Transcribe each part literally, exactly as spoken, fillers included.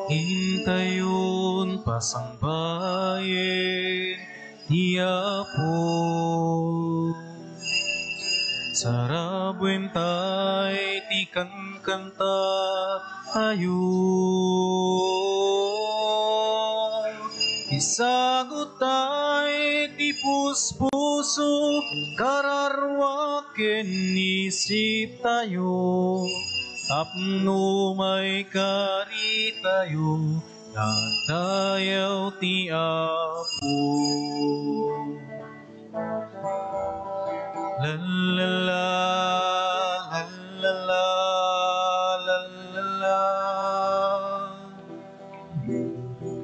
Intayon pasangbayen ti Apo. Sarabuen tay ti kankanta tayo. Isagut tay ti puspuso, kararua ken isip tayo. Tapno maikari tayo, nagdayaw ti Apo. La la la, la la la, la la la.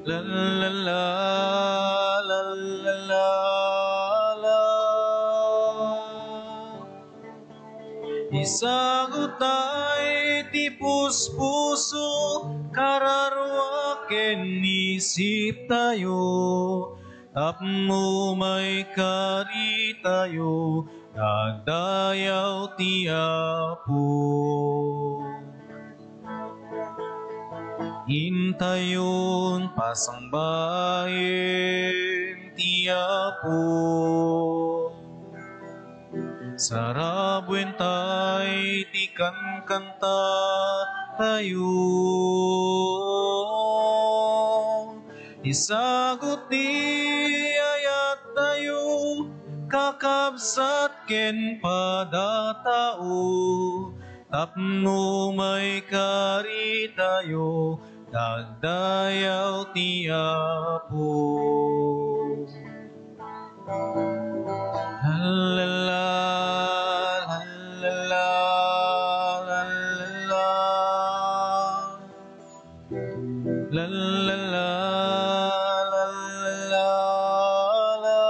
La la la, la la la, la. Isagut tay ti puspuso, kararua ken isip tayo. Tapno maikari tayo, nagdayaw ti Apo. Intayon pasangbayen ti Apo. Sarabuen tay ti kankanta tayo. Isagut ti ayat tayo, kakabsat ken padatao, tapno maikari tayo, nagdayaw ti Apo. La la la, la la la, la la la. La la la, la la la, la.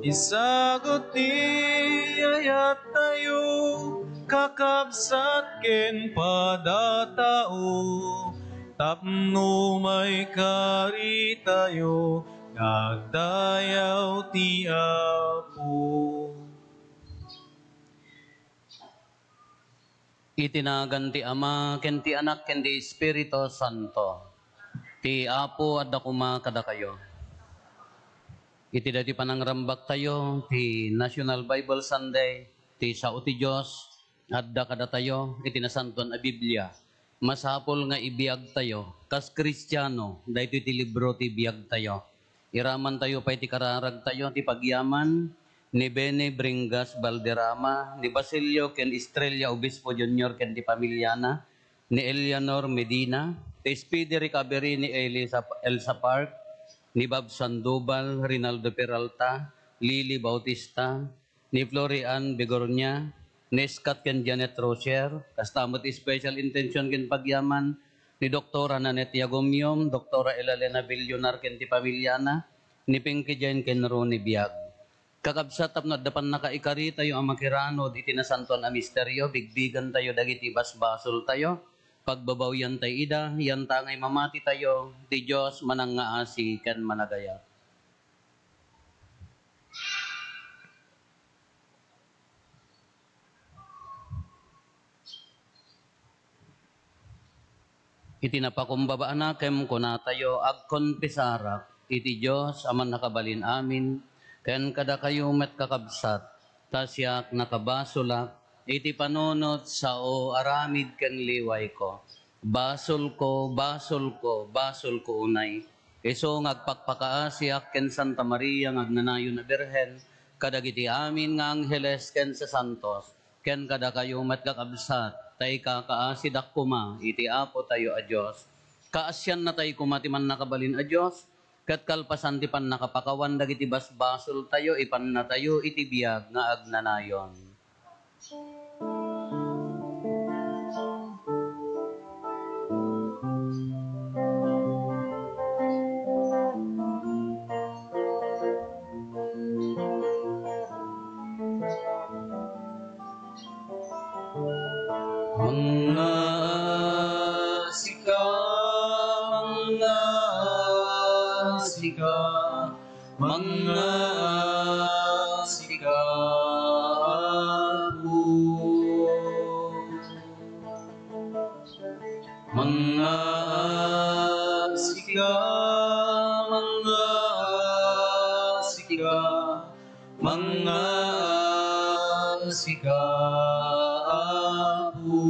Isagut ti ayat tayo, kakabsat ken padatao, tapno maikari tayo, nagdayaw ti Apo. Iti nagan ti Ama, ken ti Anak, ken ti Espiritu Santo. Ti Apo adda koma kadakayo. Iti daytoy panangrambaktayo, ti National Bible Sunday, ti sao ti Dios, adda kadatayo iti Nasantoan a Biblia. Masapul nga ibiagtayo, kas Kristiano, daytoy ti libro ti biagtayo. Iramantayo pay ti kararagtayo ti pagyaman ni Benny Bringas Valderrama, ni Basilio ken Estrella Obispo Junior ken ti pamiliana, ni Eleanor Medina, ti speedy recovery ni Elisa, Elsa Park, ni Bob Sandoval, Rinaldo Peralta, Lily Bautista, ni Florian Bigornia, ni Scott ken Janet Rocher, kasta met special intention ken pagyaman ni Doktora Nanette Yagomiom, Doktora Elalena Villonar ken ti pamiliana, ni Pinky Jane ken Ronnie Biag. Kakabsat, tapno adda pannakaikaritayo a makiranod iti nasantoan a misterio, bigbigantayo dagiti basbasoltayo, pagbabawiantay ida, yanta ngay mamatitayo, ti Dios manangngaasi ken managayat. Iti napakumbabaanak ken kunatayo, agkonfesarak iti Dios a Mannakabalin-amin, ken kadakayo met, kakabsat, ta siak nakabasolak iti panunot sao aramid ken liwayko. Basolko, basolko, basolko unay. Isu nga agpakpakaasiak ken Santa Maria nga agnanayon a Birhen, kadagiti amin nga angheles ken sasantos, ken kadakayo met, kakabsat, ta ikakaasidak koma iti Apotayo a Dios. Kaasiannatay koma ti Mannakabalin a Dios, ket kalpasan ti pannakapakawan dagiti basbasoltayo, ipannatayo iti biag nga agnanayon. Mangngaasika, mangngaasika, Mangngaa sika, Apo. Mangngaa sika, mangngaa sika, mangngaa sika, Apo.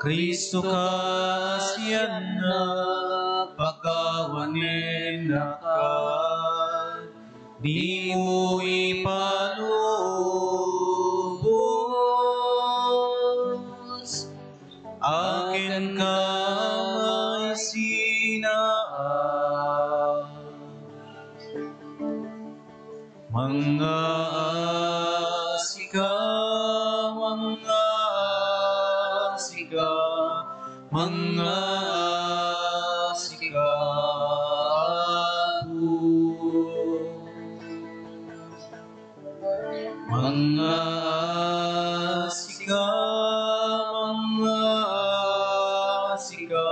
Kristo, kaasiannak, pakawanennaka, dimo ipalubos a kenka maisinaan. Mangngaa sika, mangngaa sika, mangngaa sika, Apo. Mangngaa sika, mangngaa sika,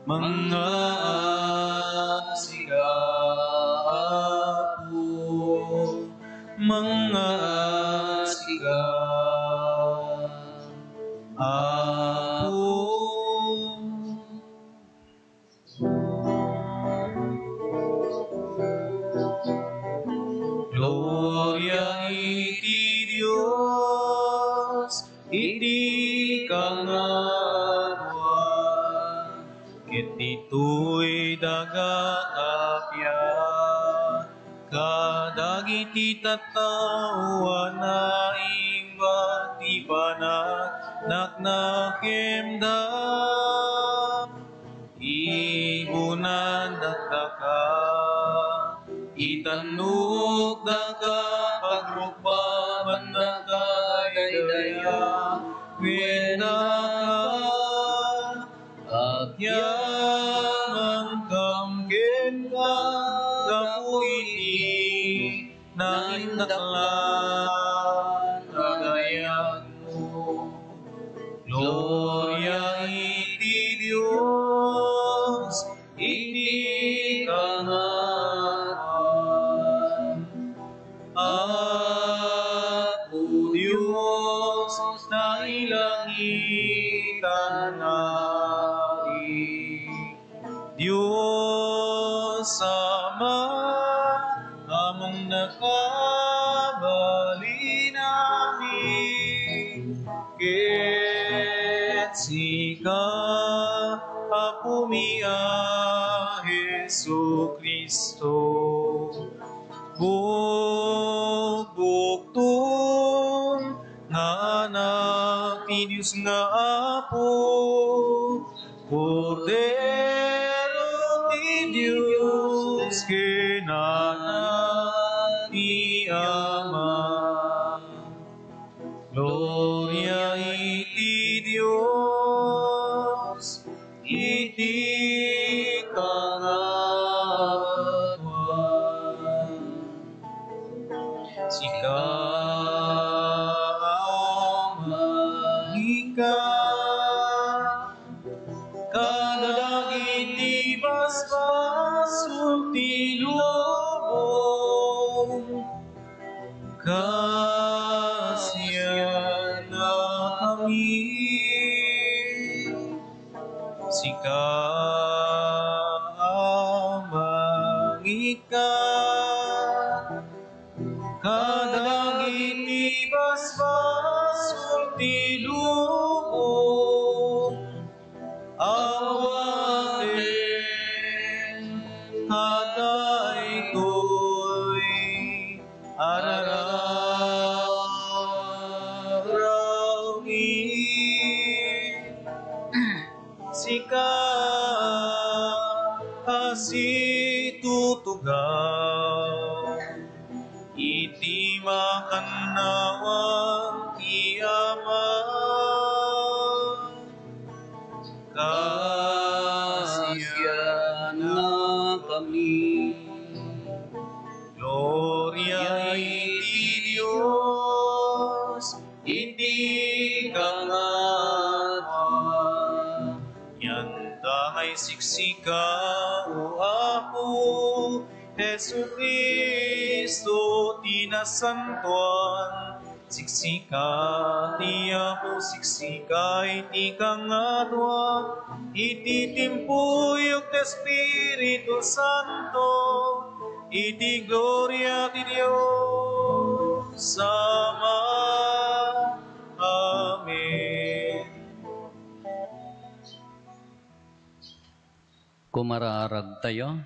mangngaa sika, Apo, mangngaa sika, Apo. Gloria iti Dios iti kangaruan, ket ditoy daga tapia kadagiti tattao a naimba ti panagnagnakemda. Ibunan dagdaka, itannok dagdaka, pagrukbaban dagdaka, daydayaw dagdaka. Agyamankam kenka, gapu iti naindaklan a dayagmo. Gloria iti Dios iti kangaruan. Apo Dios, nailangitan a Dios Ama, among nakabalin amin, ket sika, Apomi a Jesu-Cristo, bugbugton nga Anak ti Dios nga Apo, Kordero ti Dios ken Anak ti Ama. Gloria iti Dios iti kangaruan. Sika, Ama, ikan kadagiti basbasol ti lubong, kaasianna kami. Sika, Ama, ikan kadagiti basbasol ti lubong, awaten kadaytoy a rararawmi. Sika a situtugaw iti makannawan ti Ama. Kaasianna kami. Gloria iti Dios iti kangaruan. Ania nga Siksika, O Apo Jesu-Cristo, ti nasantoan. Siksika ti Apo, siksika iti kangatoan, iti timpuyog ti Espiritu Santo, iti gloria ti Dios Ama. Amen. Kumaraarag tayo.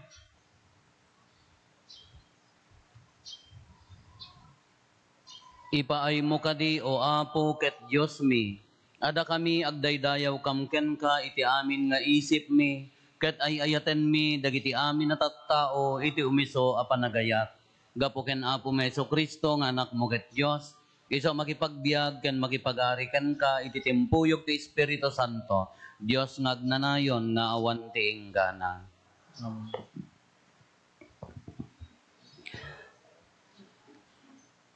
Ipaaymo kadi, O Apo, ket Diosmi, a dakami agdaydayaw kam kenka iti amin nga isipmi, ket ay-ayatenmi dagiti amin a tattao iti umiso a panagayat. Gapu ken Apomi Jesu-Cristo nga Anakmo ket Dios, isu a makipagbiag ken makipagari kenka iti timpuyog ti Espiritu Santo, Dios nga agnanayon nga awan ti inggana. Amen.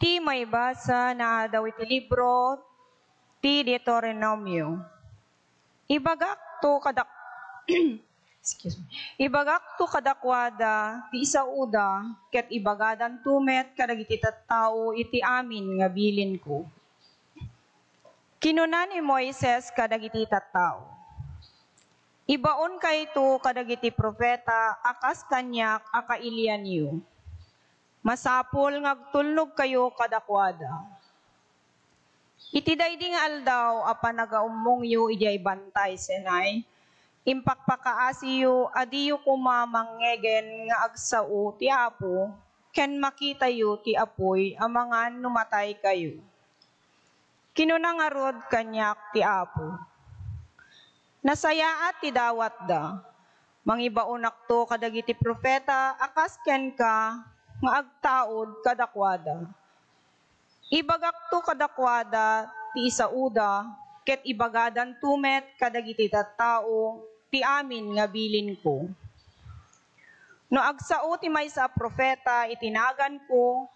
Ti maibasa nga adaw iti libro ti Deuteronomio. Ibagakto kadak-, excuse me. Ibagakto kadakuada ti isaoda, ket ibagadanto met kadagiti tattao iti amin nga bilinko. Kinuna ni Moises kadagiti tattao, "Ibaonkayto kadagiti profeta a kas kaniak a kailianyo. Masapul nga agtulnogkayo kadakuada. Iti daydi nga aldaw a panagaummongyo idiay Bantay Sinai, impakpakaasiyo a diyo koma mangngegen nga agsao ti Apo ken makitayo ti apuy a mangan no mataykayo." Kinuna ngarud kaniak ti Apo, "Nasayaat ti dawatda. Mangibaonakto kadagiti profeta a kas kenka nga agtaud kadakuada. Ibagakto kadakuada ti isaoda, ket ibagadanto met kadagiti tattao ti amin nga bilinko. No agsao ti maysa a profeta iti naganko,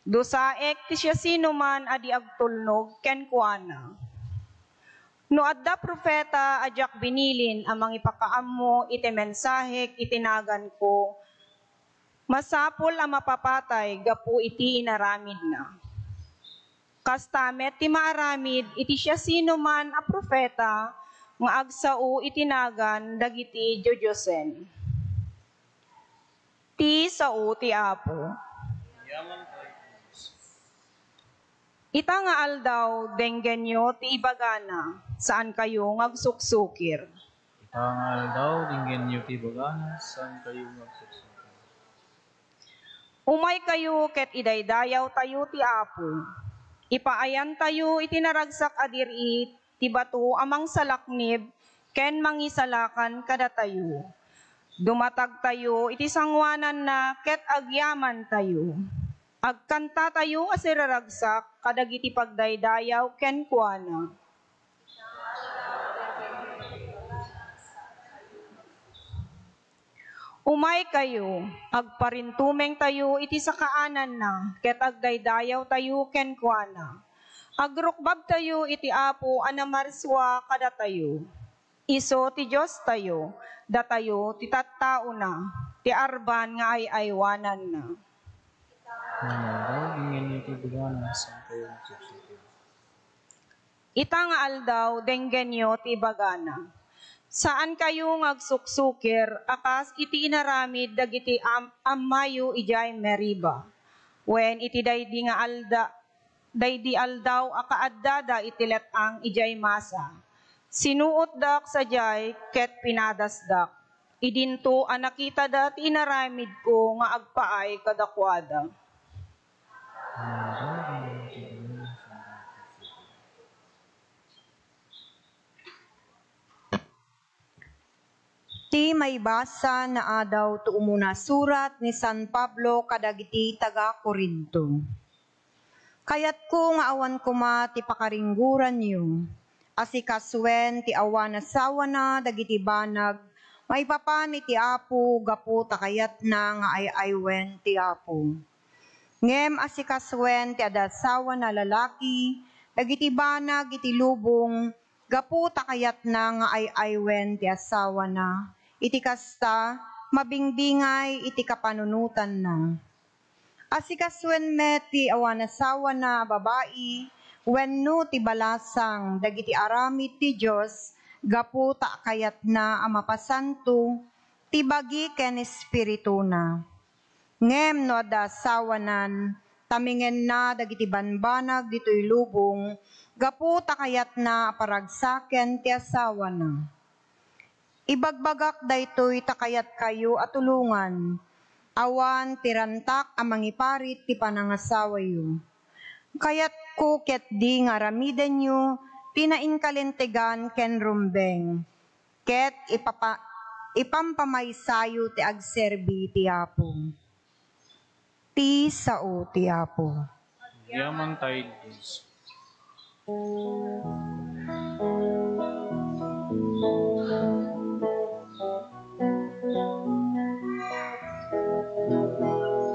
dusaek ti siasinoman a di agtulnog kenkuana. No adda profeta a diak binilin a mangipakaammo iti mensahek iti naganko, masapul a mapapatay gapu iti inaramidna. Kasta met ti maaramid iti siasinoman a profeta nga agsao iti nagan dagiti diodiosen." Ti sao ti Apo. Ita nga aldaw, denggenyo ti ibagana, saankayo nga agsuksukir. Ita nga aldaw, denggenyo ti ibagana, saankayo nga agsuksukir. Umaykayo ket idaydayawtayo ti Apo. Ipaayantayo iti naragsak a diri ti bato a mangsalaknib ken mangisalakan kadatayo. Dumatagtayo iti sangoananna ket agyamantayo. Agkantatayo a siraragsak kadagiti pagdaydayaw kenkuana. Umaykayo, agparintumengtayo iti sakaananna, ket agdaydayawtayo kenkuana. Agrukbabtayo iti Apo a namarsua kadatayo. Isu ti Diostayo, datayo ti tattaona, ti arban nga ay-aywananna. Ita nga aldaw, denggenyo ti ibagana. Saankayo nga agsuksukir a kas iti inaramid dagiti am-, ammayo idiay Meriba, wen iti daydi nga alda-, daydi aldaw a kaaddada iti let-ang idiay Masa. Sinuotdak sadiay ket pinadasdak. Idinto a nakitada ti inaramidko nga agpaay kadakuada. Ti maibasa nga adaw ti umuna surat ni San Pablo kadagiti taga-Corinto. Kayatko nga awan koma ti pakaringgoranyo, asikasoen ti awan asawana dagiti banag maipapan iti Apo gapu ta kayatna nga ay-aywen ti Apo. Ngem asikasoen ti adda asawana a lalaki dagiti banag iti lubong gapu ta kayatna nga ay-aywen ti asawana. Iti kasta, mabingbingay iti kapanunotanna. Asikasuen met ti awan asawana a babai wenno ti balasang dagiti aramid ti Dios gapu ta kayatna a mapasanto ti bagi ken espirituna. Ngem no adda asawanan, tamingenna dagiti banbanag ditoy lubong gapu ta kayatna a paragsaken ti asawana. Ibagbagak daytoy ta kayatkayo a tulongan. Awan ti rantak a mangiparit ti panangasawayo. Kayatko ketdi nga aramidenyo ti nainkalintegan ken rumbeng, ket ipapa-, ipampamaysayo ti agserbi ti Apo. Ti sao ti Apo. Yaman tayo, Diyos.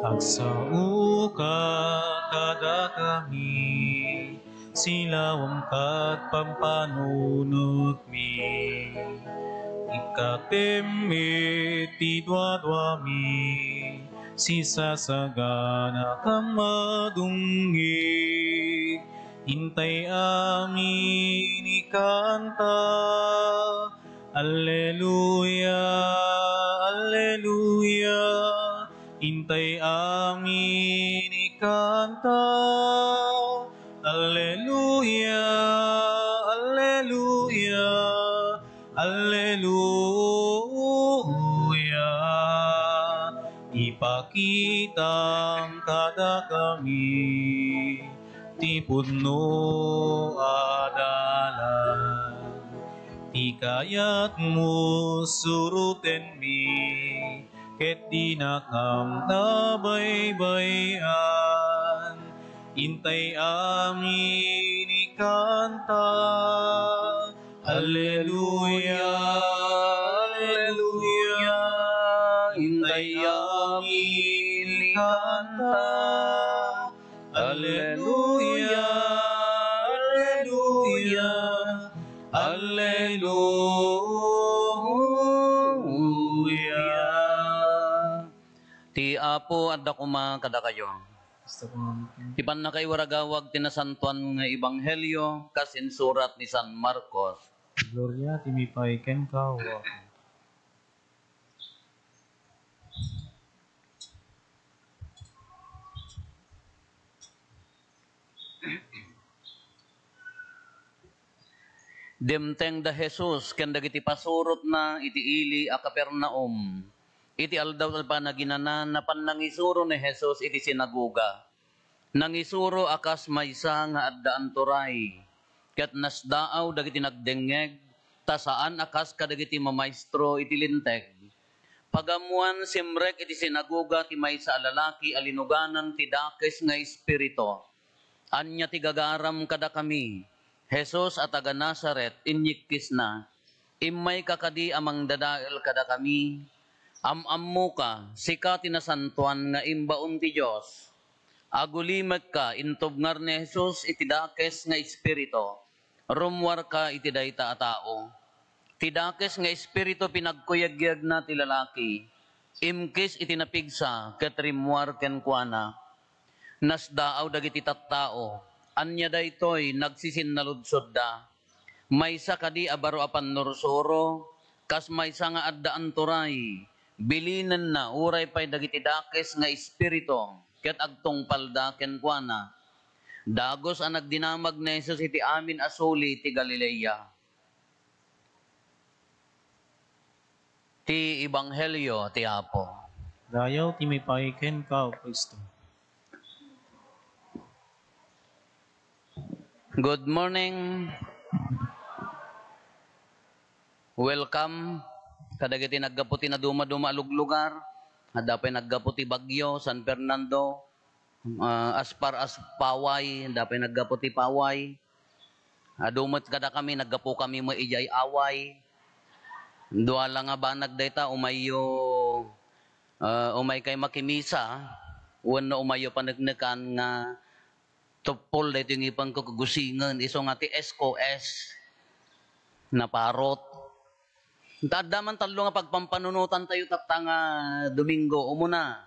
Agsaoka kadakami, silawem kat pampanunotmi. Ikkatem met ti duaduami, sisasagana ka madungngeg. Intay amin ikanta. Alleluia, alleluia. Intay amin ikanta. Alleluia, alleluia, alleluia. Ipakitam kadakami ti pudno a dalan. Ti kayatmo surotenmi, ket dinakam nabaybay-an. Intay amin ikanta. Alleluia, alleluia. Intay amin ikanta. Alleluia, alleluia, alleluia. Ti Apo adda koma kadakayo. Ti pannakaiwaragawag ti nasantoan nga ebanghelio kas insurat ni San Marcos. Gloria ti mipay kenka, Apo. Dimteng da Jesus ken dagiti pasurotna iti ili a Capernaum. Iti aldaw ti panaginana, napan nangisuro ni Jesus iti sinagoga. Nangisuro a kas maysa nga adda anturay, ket nasdaaw dagiti nagdengngeg, ta saan a kas kadagiti mamaestro iti Linteg. Pagammoan, simrek iti sinagoga ti maysa a lalaki a linuganan ti dakes nga espiritu. Ania ti gagaram kadakami? Jesus a taga Nazaret, inyikkisna. Immayka kadi a mangdadael kadakami? Am-ammoka, sika ti nasantoan nga imbaon ti Dios. Agulimekka, intubngar ni Jesus iti dakes nga espiritu. Rummuarka iti dayta a tao. Ti dakes nga espiritu pinagkuyegyegna ti lalaki. Imkis iti napigsa ket rimmuar kenkuana. Nasdaaw dagiti tattao. Ania daytoy? Nagsisinnaludsoda. Maysa kadi a baro a pannursuro, kas maysa nga adda anturay, bilinenna uray pay dagiti dakes nga espiritu, ket agtungpalda kenkuana. Dagus a nagdinamag ni Jesus iti amin a suli ti Galilea. Ti Ebanghelio ti Apo. Dayaw ti mipay kenka, O Cristo. Good morning. Welcome kadagiti naggapu ti nadumaduma a luglugar. Adda pay naggapu ti bagyo, San Fernando, ah, as far as Paway, adda pay naggapu ti Paway. Adu met kadakami, naggapu kami met idiay Away. Dua la nga banag dayta, umayyo, ah, umaykay makimisa, wenno umayyo paneknekan nga tuppol daytoy ngipenko kagusingen, isu nga ti S K S, naparot. Ta adda man tallo nga pagpampanunotan tayo tatta nga Domingo. Umuna,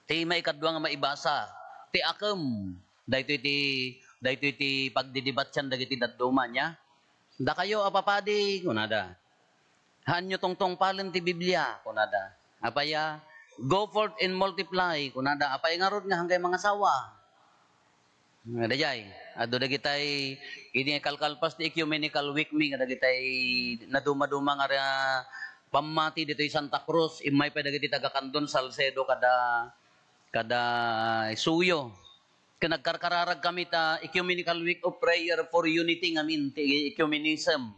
ti maikadua nga maibasa, ti akem. Daytoy ti, daytoy ti pagdidibatian dagiti dadduma, nia? "Dakayo a papadi," kunada. "Haanyo tungtungpalen ti Biblia," kunada. Apay a, "Go forth and multiply," kunada. Apay ngarud nga hangkay mangasawa? Nga dayjay, adu dagitay, idi kalkalpas ti Ecumenical Week mi, nga dagitay naduma-duma nga ra-, pammati ditoy Santa Cruz, immay pay dagiti taga Candon, Salcedo, kada, kada Suyo. Ken nagkarkararag kami ta Ecumenical Week of Prayer for Unity ngamin, ti ecumenism.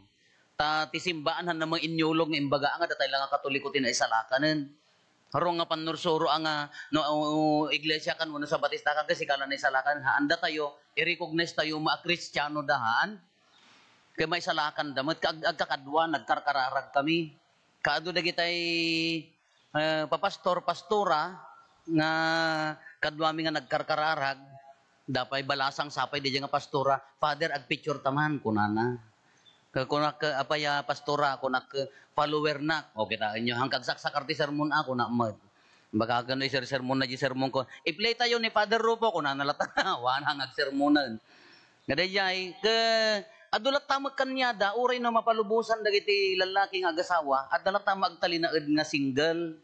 Ta ti simbaan, han na mainyulog nga imbaga nga datay la nga Katoliko ti naisalakanen. Harong nga pannursuro a nga no, o, iglesia kan wenno Sabatista kan, ket sika la naisalakan, haan datayo, i-recognize tayo nga Kristiano da, haan. Ket maisalakanda met, ag-, agkakadua, nagkarkararag kami. Kaadu dagitay, eh, papastor, pastora, nga kaduami nga nagkarkararag, dapay balasang sapay daydiay nga pastora, "Father, agpicture ta man," kunana. Ka-, kunak, "Apay a pastora?" Kunak, "Follower nak." O, kitaenyo, hangkagsaksakar ti sermon a, kunak met. Baka ken no isersermon na di sermon ko, "I-play tayo ni Father Rufo," kunana latta, awan nga agsermonen. Nga daydiay, ke, adu latta met kaniada, uray no mapalubosan dagiti lallaki nga agasawa, adda latta met agtalinaed nga single.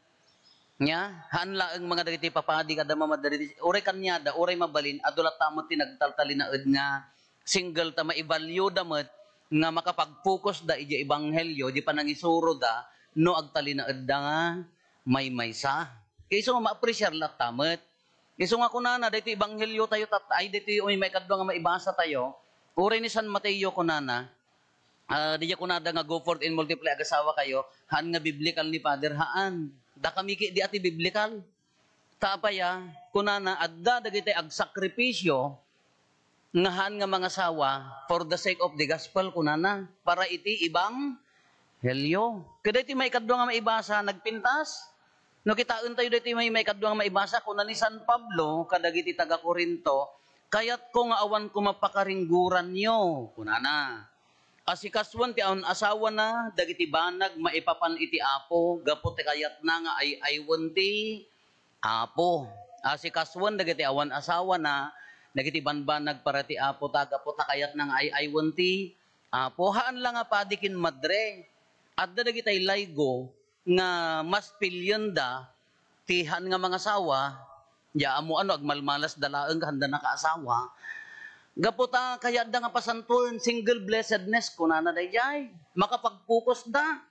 Nia, haan laeng nga dagiti papadi kada mamadrid, uray kaniada, uray mabalin, adu latta met ti nagtaltalinaed nga single ta maibalyoda met nga makapag-focus da idiay ebanghelio, di panangisuroda no agtalinaedda nga maymaysa. Kay isu nga ma-appreciar latta met. Isu nga kunana, daytoy ebanghelio tayo, tat-, ay, daytoy, uy, maikadua nga maibasa tayo, uray ni San Mateo kunana, ah, daydiay kunada nga, "Go forth and multiply, agasawa kayo," haan nga biblikal ni Father, haan. Dakami ketdi a ti biblikal. Ta apay a, kunana, adda dagiti agsakripisio nga haan nga mangasawa for the sake of the gospel, kunana, para iti ebanghelio. Ket daytoy maikadua nga maibasa, nagpintas. No kitaentayo daytoy may, maikadua nga maibasa, kuna ni San Pablo kadagiti taga-Corinto, "Kayatko nga awan koma pakaringgoranyo," kunana. "Asikasuen ti awan asawana dagiti banag maipapan iti Apo, gapu ti kayatna nga ay-aywen ti Apo. Asikasuen dagiti awan asawana dagiti banbanag para ti Apo, ta gapu ta kayatna nga ay-aywen ti Apo." Haan la nga padi ken madre. Adda dagitay laygo nga mas pilienda ti haan nga mangasawa, ya, ammoan no agmalmalasda laeng, haanda nakaasawa. Gapu ta kayatda nga pasantoen, single blessedness, kunana daydiay. Makapag-focusda.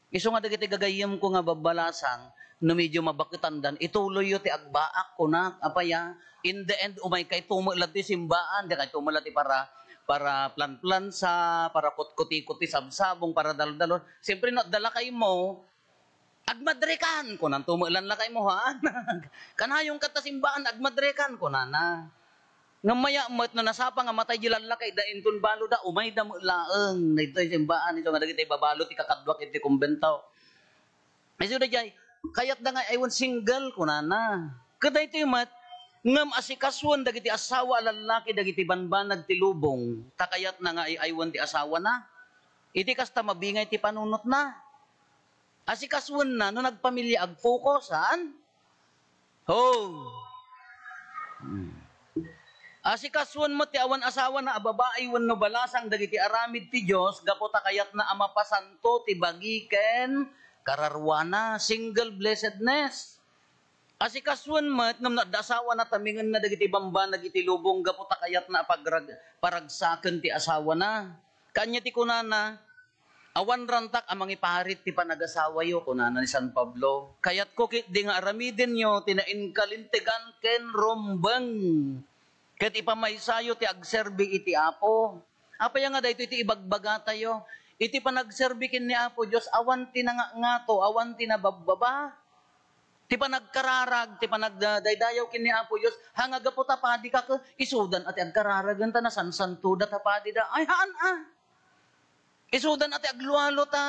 Isu nga dagiti gagayyemko nga babbalasang, no medyo mabaketandan, ituloyyo ti agbaak, kunak, apay a, in the end, umaykayto met la ti simbaan, dikayto met la ti para, para planplansa, para kutkutikot ti sabsabong, para daldalon. Siyempre, no, adda lakaymo, "Agmadrekan," kunanto met la lakaymo, ha? "Kanayong kadta simbaan, agmadrekan," kunana. Ngem mayat met no nasapa nga matay di lallaki, da inton baloda, umayda met laeng. Daytoy simbaan, isu nga dagiti babalo ti kakaduak iti kumbento. Isu daydiay, kayatda nga ay-aywen single, kunana. Ket daytoy met, ngem asikasuen dagiti asawa a lallaki dagiti banbanag ti lubong, ta kayatna nga ay-aywen ti asawana. Iti kasta, mabingay ti panunotna. Asikasuenna no nagpamilia, agfocus, haan? Oh. Hmm. Asikasuen met ti awan asawana a babai wenno balasang dagiti aramid ti Dios gapu ta kayatna a mapasanto ti bagi ken kararuana, single blessedness. Asikasuen met ngem no adda asawana, tamingenna dagiti bambanag iti lubong gapu ta kayatna a pagrag-, paragsaken ti asawana. Kaanya ti kunana, "Awan rantak a mangiparit ti panagasawayo," kunana ni San Pablo. "Kayatko ketdi nga aramidenyo ti nainkalintegan ken rumbeng, ket ipamaysayo ti agserbi iti Apo." Apay nga daytoy ti ibagbagatayo? Iti panagserbi ken ni Apo Dios, awan ti nangangato, awan ti nababbaba. Ti panagkararag, ti panagdaydayaw ken ni Apo Dios, ha nga gapu ta padi ka, ket isudan a ti agkararagen ta nasansantoda ta padida. Ay, haan a. Isudan a ti aglualo ta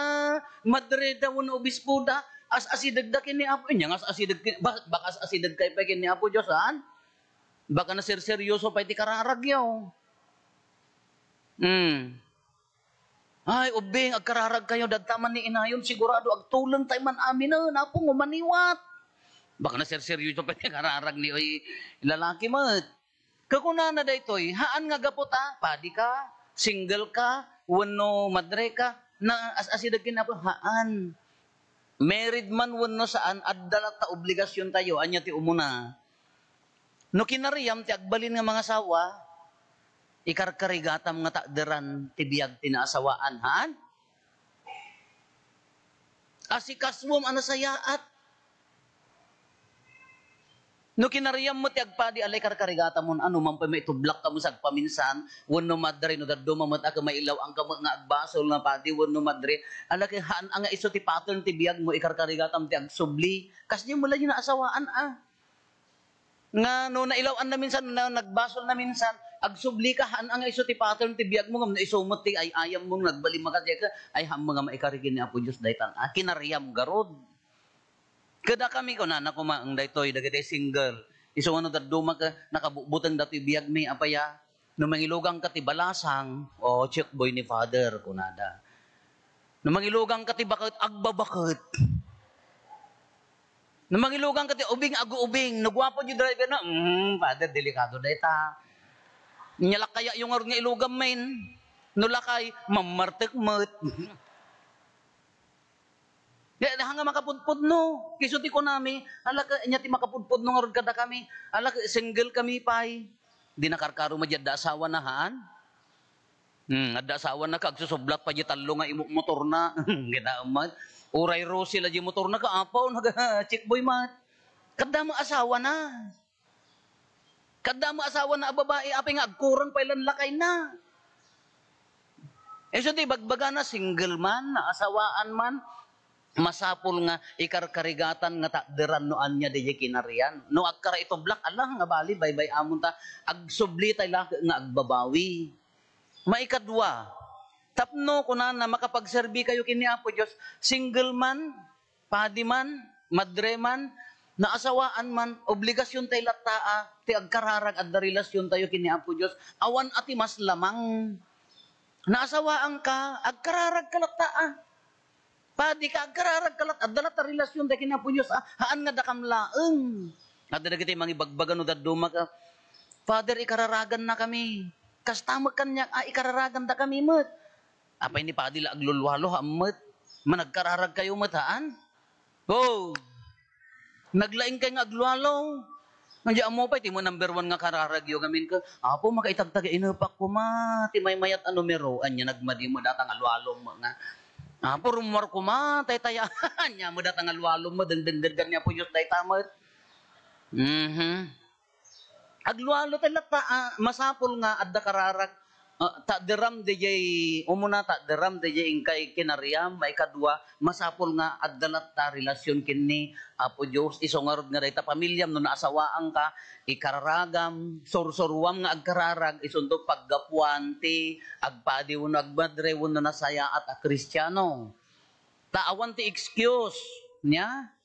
madre da wenno obispo da, as-asideg da ken ni Apo. Ania nga as-asideg ken, ba-, baka as-asideg kay pay ken ni Apo Dios, haan? Baka naserseryoso pay ti kararagyo. Hmm. Ay, ubbing, agkararag kayo, dadta man ni inayon, sigurado agtuleng tayo man aminen, Apo, nga umaniwat. Baka naserseryoso pa ti kararag ni, oy, lalaki met. Kakunana daytoy, haan nga gapu ta, padi ka, single ka, wenno madre ka, na as-asideg ken Apo, haan. Married man wenno saan, adda latta obligasion tayo. Ania ti umuna? No kinariam ti agbalin nga mangasawa, ikarkarigatam nga takderan ti biag ti naasawaan, haan? Asikasuem a nasayaat. No kinariam met ti agpadi, ala, ikarkarigatam, no, ano man pay maitublak ka met sa agpaminsan, wenno madre, no dadduma met a mailaw-an ka met nga agbasol nga padi wenno madre, ala, ket haan a nga isu ti pattern ti biag mo, ikarkarigatam ti agsubli. Kasdiay met la diay naasawaan, a. Nga no nailaw-an na minsan, na nagbasol na minsan, agsubli ka, haan a nga isu ti pattern ti biag mo, ngem no isu met ti ay-ayam mo, nagbalin mo kadi ka, ay, haan nga maikari ken ni Apo Dios daytan, a, kinariam garud. Kadakami, kunana koma, daytoy, dagiti single. Isu nga no dadduma ket nakabutbuteng datoy biagmi, apay a? No mangilugang ka ti balasang, o, check boy ni Father, kunada. No mangilugang ka ti baket, agbabaket. No mangilugang ka ti ubing, aguubing. No guapo di driver na, "Mm, Father, delikado dayta." Nya lakaya yung ngarud nga ilugan men. No lakay, mamartek met. Nya, haan nga makapudpudno. Isu ti kunami, ala ka, nya ti makapudpudno ngarud kadakami. Ala ka, single kami pay. Di nakarkaro met diay adda asawana, haan? Hmm, adda asawana ka, agsusublat pay diay tallo nga imo-, motorna. Kita met. Uray Rosie la diay motorna ka, apaw, naga-check boy met. Kadda met asawana. Kadda met asawana a babai, apay nga agkurang pay lan lakayna. Isu ti ibagbagana, single man, naasawaan man, masapul nga ikarkarigatan nga takderan no ania diay kinarian. No agkara itublak, ala nga bali, baybay-amon ta, agsubli tay la nga agbabawi. Maikadua, tapno kunana, makapagserbi kayo ken ni Apo Dios, single man, padi man, madre man, naasawaan man, obligasion tay latta a ti agkararag, adda relasion tayo ken ni Apo Dios. Awan a ti mas lamang. Naasawaan ka, agkararag ka latta a. Padi ka, agkararag ka lat-, adda latta relasion tayo ken ni Apo Dios a, haan nga dakam laeng. Adda dagiti mangibagbaga no dadduma ka, "Father, ikararagan na kami." Kasta met kaniak a ikararagan da kami met. Apay ni padi la aglulualo, haan met. Managkararag kayo met, haan? Oh, naglaing kay nga aglualo. Nga di ammo pay, ti mo number one nga kararagyo ngamin ka, "Apo, makaitagtag inepak koma ti maymayat a numero." Anya nagmadi mo datang alualo mo nga, "Apo, rummuar koma, taytaya." Anya mo datang alualo mo, dengdenggan ni Apo Dios dayta met. Mhm. Aglualo tay latta, ah, masapul nga adda kararag, ah, takderam dayjay umuna, takderam dayjay inkay kinariam, maikadua, masapul nga adda latta relasion ken ni Apo Dios. Isu ngarud nga dayta pamiliam no naasawaanka, ikararagam, sursuruam nga agkararag, isunto paggapuan ti agpadi wenno agmadre wenno nasayaat a Kristiano. Ta awan ti excuse, nya?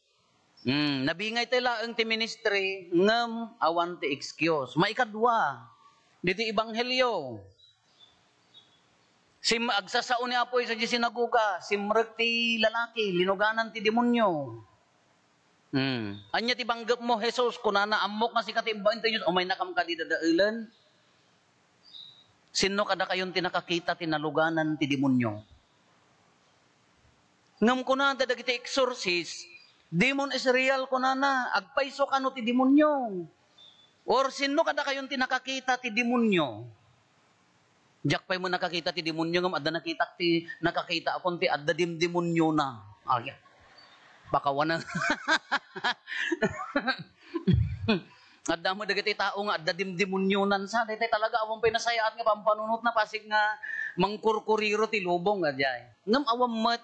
Hmm, nabingay tay laeng ti ministry, ngem awan ti excuse. Maikadua, ditoy ebanghelio, sim-, agsasao ni Apo Jesus idiay sinagoga, simrek ti lalaki, linuganan ti demonio. Hmm. Ania ti panggepmo, Jesus? Kunana, "Ammok nga sika ti imbaen ti Dios, umaynakam kadi dadaelen." Sinno kadakayon ti nakakita ti naluganan ti demonio? Ngem kunada dagiti exorcist, "Demon is real," kunana, "agpayso kano ti demonio." Or sinno kadakayon ti nakakita ti demonio? Diak pay met nakakita ti demonio, ngem adda nakitak ti nakakita akon ti adda demdemoniona. Ay, baka wana. Adda met dagiti tao nga adda demdemonionan sa, daytoy talaga awan pay nasayaat nga pampanunotna, pasig nga mangkurkuriro ti lubong, nga diay. Ngem awan met,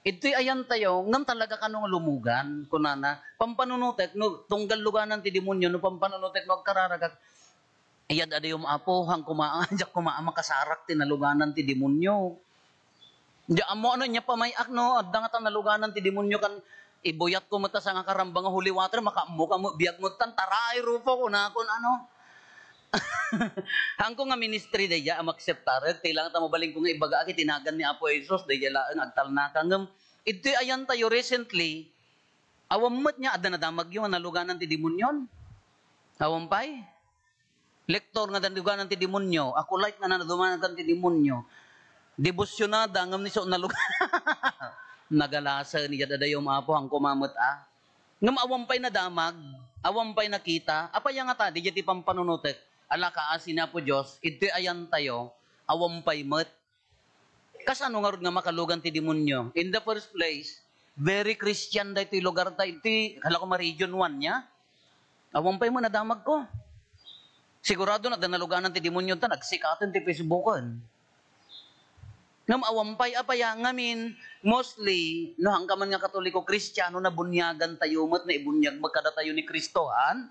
idtoy ayantayo, ngem talaga kano nga lumugan, kunana, pampanunotek, no, tunggal luganan ti demonio, no, pampanunotek, no, agkararagak, iyad-adayom, Apo, han koma, diak koma a makasarak ti naluganan ti demonio. Di ammo ano, nya pamay-ak no, adda ngata naluganan ti demonio kan ibuyatko met ta sangakaramba nga holy water, makaammo ka met, biag met tan, taray, Rufo, kunakon, ano. Haanko nga ministry daydiay a maakseptarek, ti lang ta mabalinko nga ibaga, a, iti nagan ni Apo Jesus, daydiay laeng agtalnaka. Ngem, iti ayantayo recently, awan met nga adda nadamagyo nga naluganan ti demonyon. Awan pay. Lektor nga naluganan ti demonyo, acolyte nga naluganan ti demonyo, debosyonada ngem ni isu naluganan. Nagalasen, iyad adayom, Apo, haanko met, a. Ngem awan pay nadamag, awan pay nakita. Apay a ngata, daydiay ti pampanunotek, ala kaasi ni Apo Dios, iti ayantayo, awan pay met. Kasano ngarud nga makalugan ti demonyo? In the first place, very Christian daytoy lugar ta, iti, kala ko ma-region one nia. Awan pay met nadamagko. Sigurado nga adda naluganan ti demonyo ta nagsikaten ti Facebooken. Ngem awan pay, apay a, ngamin, mostly, no, haanka man nga Katoliko, Kristiano, nabuniagan tayo met, naibuniag met kadatayo ni Kristo, han?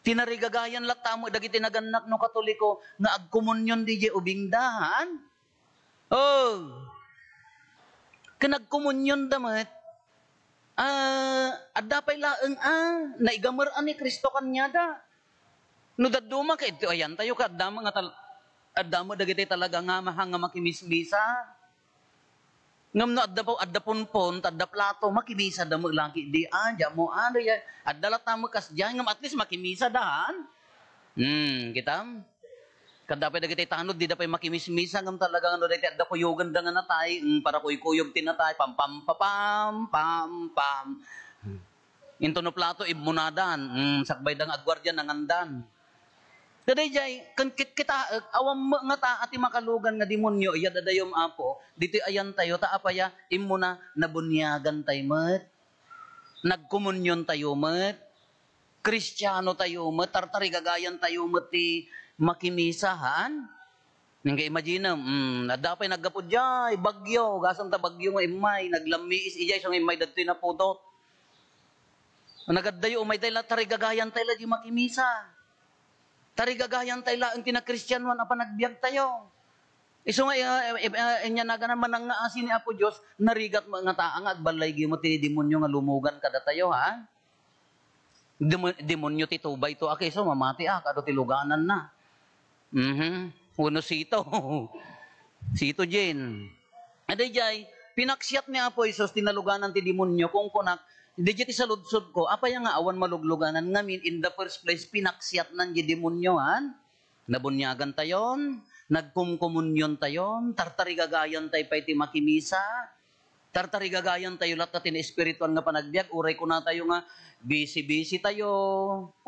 Tinarigagayan latta met dagiti nagannak no Katoliko nga agkomunyon daydiay ubingda, han? Oh. Ken agkomunyon da met. Ah, adda pay laeng a naigamer a ni Cristo kaniada. No dadduma ket iti ayantayo ket adda met nga tal-, adda met dagiti talaga nga mahang nga makimismisa. Ngem no adda pa, adda punpon, ta adda plato, makimisada met laki di, ah, diay ammo, ano yan? Adda latta met kasdiay, ngem at least makimisada, han? Hmm, kitam? Kadda pay dagiti tanod, dida pay makimismisa, ngem talaga nga no daytoy adda kuyogenda nga natay, mm, para kuykuyog ti natay, pam, pam, pa, pam, pam, pam. Into no plato, immunadan, mm, sakbayda nga agguardia, nangandan. Kadaydiay, ken kit-, kitaek, awan met ngata a ti makalugan nga demonyo, iyad adayom, Apo, ditoy ayantayo, ta apay a, immuna, nabuniagan tayo met, nagkomunyon tayo met, Kristiano tayo met, tartarigagayan tayo met ti makimisa, haan? Nga imagine, mm, adda pay naggapu diay, bagyo, gasang ta bagyo nga immay, naglammiis idiay, so nga immay dadtoy napudot. Nagaddayo, umay tayo la, tarigagayan tayo la di makimisa. Tarigagayan tayo laeng ti nakristianoan a panagbiag tayo. Isu nga, eh, eh, eh, inya nagana manang nga asi ni Apo Dios, narigat mo nga taa nga agballay gimo ti demonyo nga lumugan kadatayo, ha? Demo-, demonyo ti tubay to, a, kaysa mamati, a, kado ti luganan na. Mhm. Wenno sito. Sito, Jen. Adaydiay, pinaksiat ni Apo Jesus ti naluganan ti demonyo, kunkunak, daydiay ti saludsodko, apay nga awan malugluganan ngamin, in the first place, pinaksiatnan di demonyo, han? Nabuniagan tayon, nagkumkomunyon tayon, tartarigagayan tayo pay ti makimisa, tartarigagayan tayo latta ti naespirituan nga panagbiag, uray kuna tayo nga busy-busy tayo,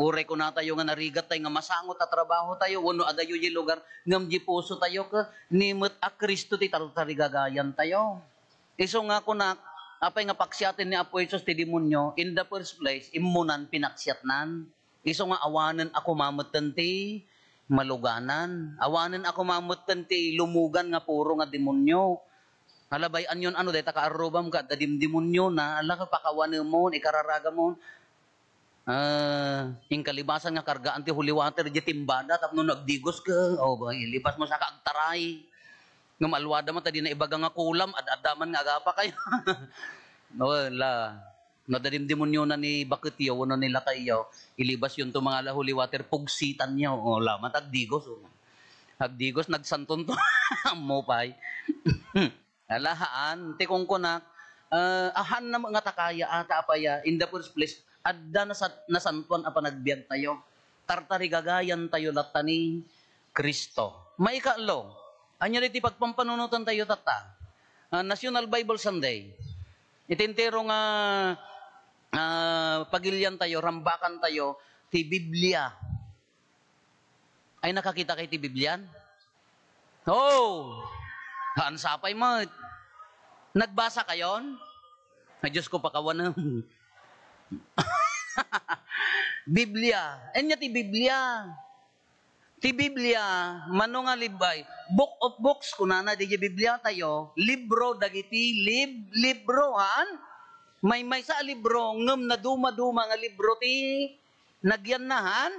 uray kuna tayo nga narigat tayo nga masangot a trabaho tayo, wenno adayo di lugar, ngem di puso tayo, ket ni met a Cristo ti tartarigagayan tayo. Isu nga kunak, apay nga paksiaten ni Apo Jesus ti demonyo, in the first place, immunan pinaksiatnan. Isu nga awanen a kumametten ti maluganan. Awanen a kumametten ti lumugan nga puro nga demonyo. Alabay-anyon ano, dayta kaarrubam ket adda dimdemonyona, ala, pakawanemon, ikararagamon. Ah, inkalibasan nga kargaan ti holy water, di timbada, tapno no agdigos ka, o, ba, ilibas mo sa kaagtaray. Ngem alwada man, ta di na ibaga nga kulam, ad-adda man nga agapa kayo. Wala. No adda dimdemonyona ni baketyo, wenno ni lakayyo, ilibas yun to mga la holy water, pugsitan nyo. O, lamat, agdigos, o. Agdigos, nagsanton to. Ammo pay. Alahaan, ti kunkunak, ah, ahan na nga takaya, ata apaya, in the first place, adda nasa-, nasantuan a panagbiag tayo. Tartarigagayan tayo latta ni Cristo. Maikatlo, ania diti pagpampanunotan tayo tatta? Ah, National Bible Sunday. Iti entero nga, ah, pagilian tayo, rambakan tayo, ti Biblia. Ay, nakakita kayo ti Biblian? Oh! Haan sapay met. Nagbasa kayon? Ay, Diyos ko, pakawanem. Biblia. Anya ti Biblia? Ti Biblia, mano nga libbay? Book of books, kunana, di Biblia tayo, libro, dagiti lib-, libro, haan? Maymaysa a libro, ngem naduma-duma nga libro ti nagyanna, haan?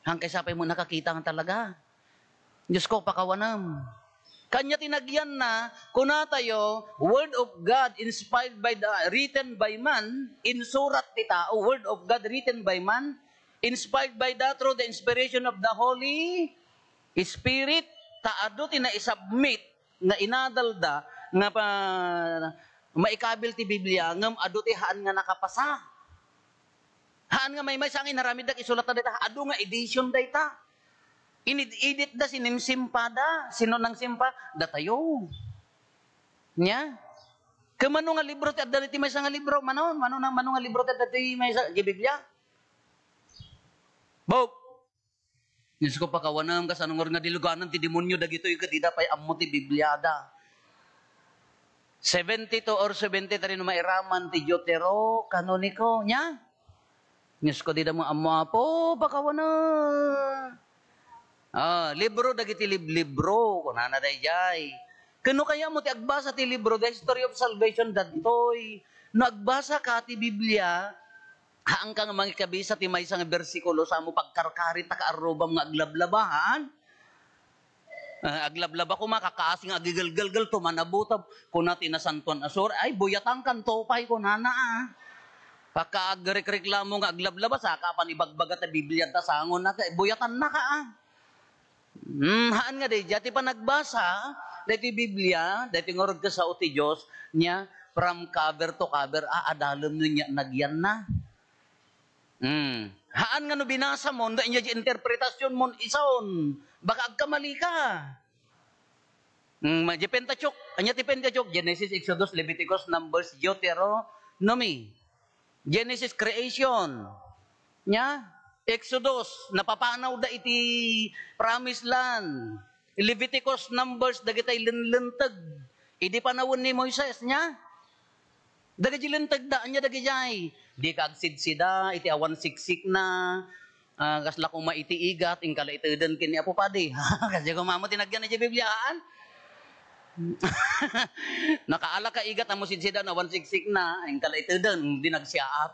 Hangkay sapay mo nakakita nga talaga. Diyos ko, pakawanam. Kanya ti nagyanna, kuna tayo, Word of God inspired by the, written by man, insurat ti tao, Word of God written by man, Inspired by the, through the inspiration of the Holy Spirit, ta adu ti naisubmit nga inadalda nga pa, maikabil ti Biblia, ngem adu ti haan nga nakapasa. Haan nga maymaysa nga inaramidda, isulatda dayta, adu nga edition dayta. Inid-editda, sinimsimpada. Sino nangsimpa? Datayo. Nia? Ket mano nga libro ti adda iti maysa nga libro? Mano, mano na, mano nga libro ti adda iti maysa, iti Biblia? Book. Diyos ko, pakawanem, kasano ngarud nga diluganan ti demonyo dagitoy ket dida pay ammo ti Bibliada. Seventy-two or seventy-three no mairaman ti Deutero-Canonico, nia? Diyos ko, dida mo ammo, Apo, pakawanem. Ah, libro dagiti liblibro, kunana dayjay. Ken no kayatmo ti agbasa ti libro, The History of Salvation, dagitoy. No agbasaka ti Biblia, haanka nga mangikabisa ti maysa nga bersikulo, sa mo pagkarkari ta kaarrubam nga aglablaba, haan? Ah, aglablaba koma, kakaasi nga agigelgelgel, tumanabutab, kuna ti Nasantoan a Surat, ay, buyatangkan, tupay, kunana, ah. Pagka agrekreklamo nga aglablaba, saka pan ibagbaga ta Biblia ta sangon na, kay buyatannaka, ah. Hmm, haan nga daydiay ti panagbasa daytoy Biblia, daytoy ngarud ket sao ti Dios, nia, from cover to cover, a, adalem no nia nagyanna. Hmm. Haan nga no binasa mo, no ania di interpretasyon mo, ison, baka agkamalika. Hmm, di Pentateuch, ania ti Pentateuch? Genesis, Exodus, Leviticus, Numbers, Deuteronomy. Genesis, creation. Nia? Exodus, napapanawda iti promised land. Leviticus, Numbers, dagitay lenlenteg idi panawen ni Moises, nia? Dagiti lentegda, ania dagijay? Dika agsidsida iti awan siksikna, ah, kasla koma iti igat, inka la iteden ken ni Apo Padi. Kasdiay koma ammo ti nagyan iti Biblia, haan? Nakaala ka igat, ammo sidsida, awan siksikna, inka la iteden, di nagsiaat.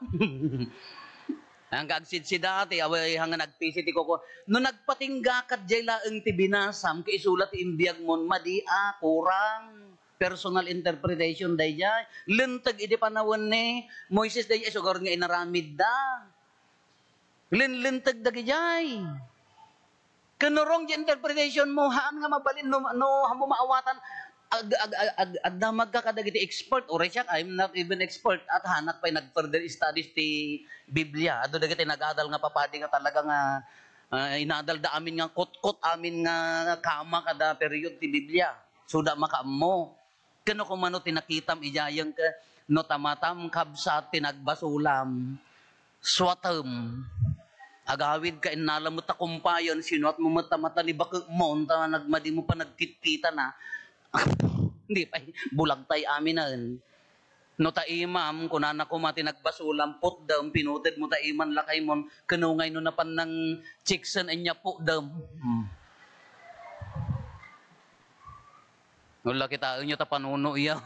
Haan nga agsidsida, ti awan nga nagpisi ti kuko. No nagpatingga ka, diay laeng ti binasam, ket isu la ti imbiagmon, madi a, kurang. Personal interpretation dayjay. Linteg idi panawen ni Moises dayjay, isu ngarud nga inaramidda. Linlinteg dagijay. Ken no wrong di interpretation mo, haan nga mabalin no, no, ammo maawatan, ag-, ag-, ag-, ag-, agdamagka kadagiti expert, uray siak, I'm not even expert, at haanak pay nag-further studies ti Biblia. Adu dagiti nagadal nga papadi nga talaga nga, ah, inadalda amin nga kutkot, amin nga kama kada period ti Biblia. Suda makaammo. Ken no kumano ti nakitam idiay ket no tamatam, kabsat, ti nagbasolam, suatem. Agawid ka, innala met ta kumpayen, sinuatmo met ta mata ni bakekmo, ta nagmadi mo pa nagkitkita na. Di pay, bulagtay aminen. No ta imam, kunana koma ti nagbasolam, putdem, pinuted mo ta iman lakaymon, ken no ngay no napan nang chiksen, ania putdem. Hmm. Wala, kitaenyo ta panuno iya.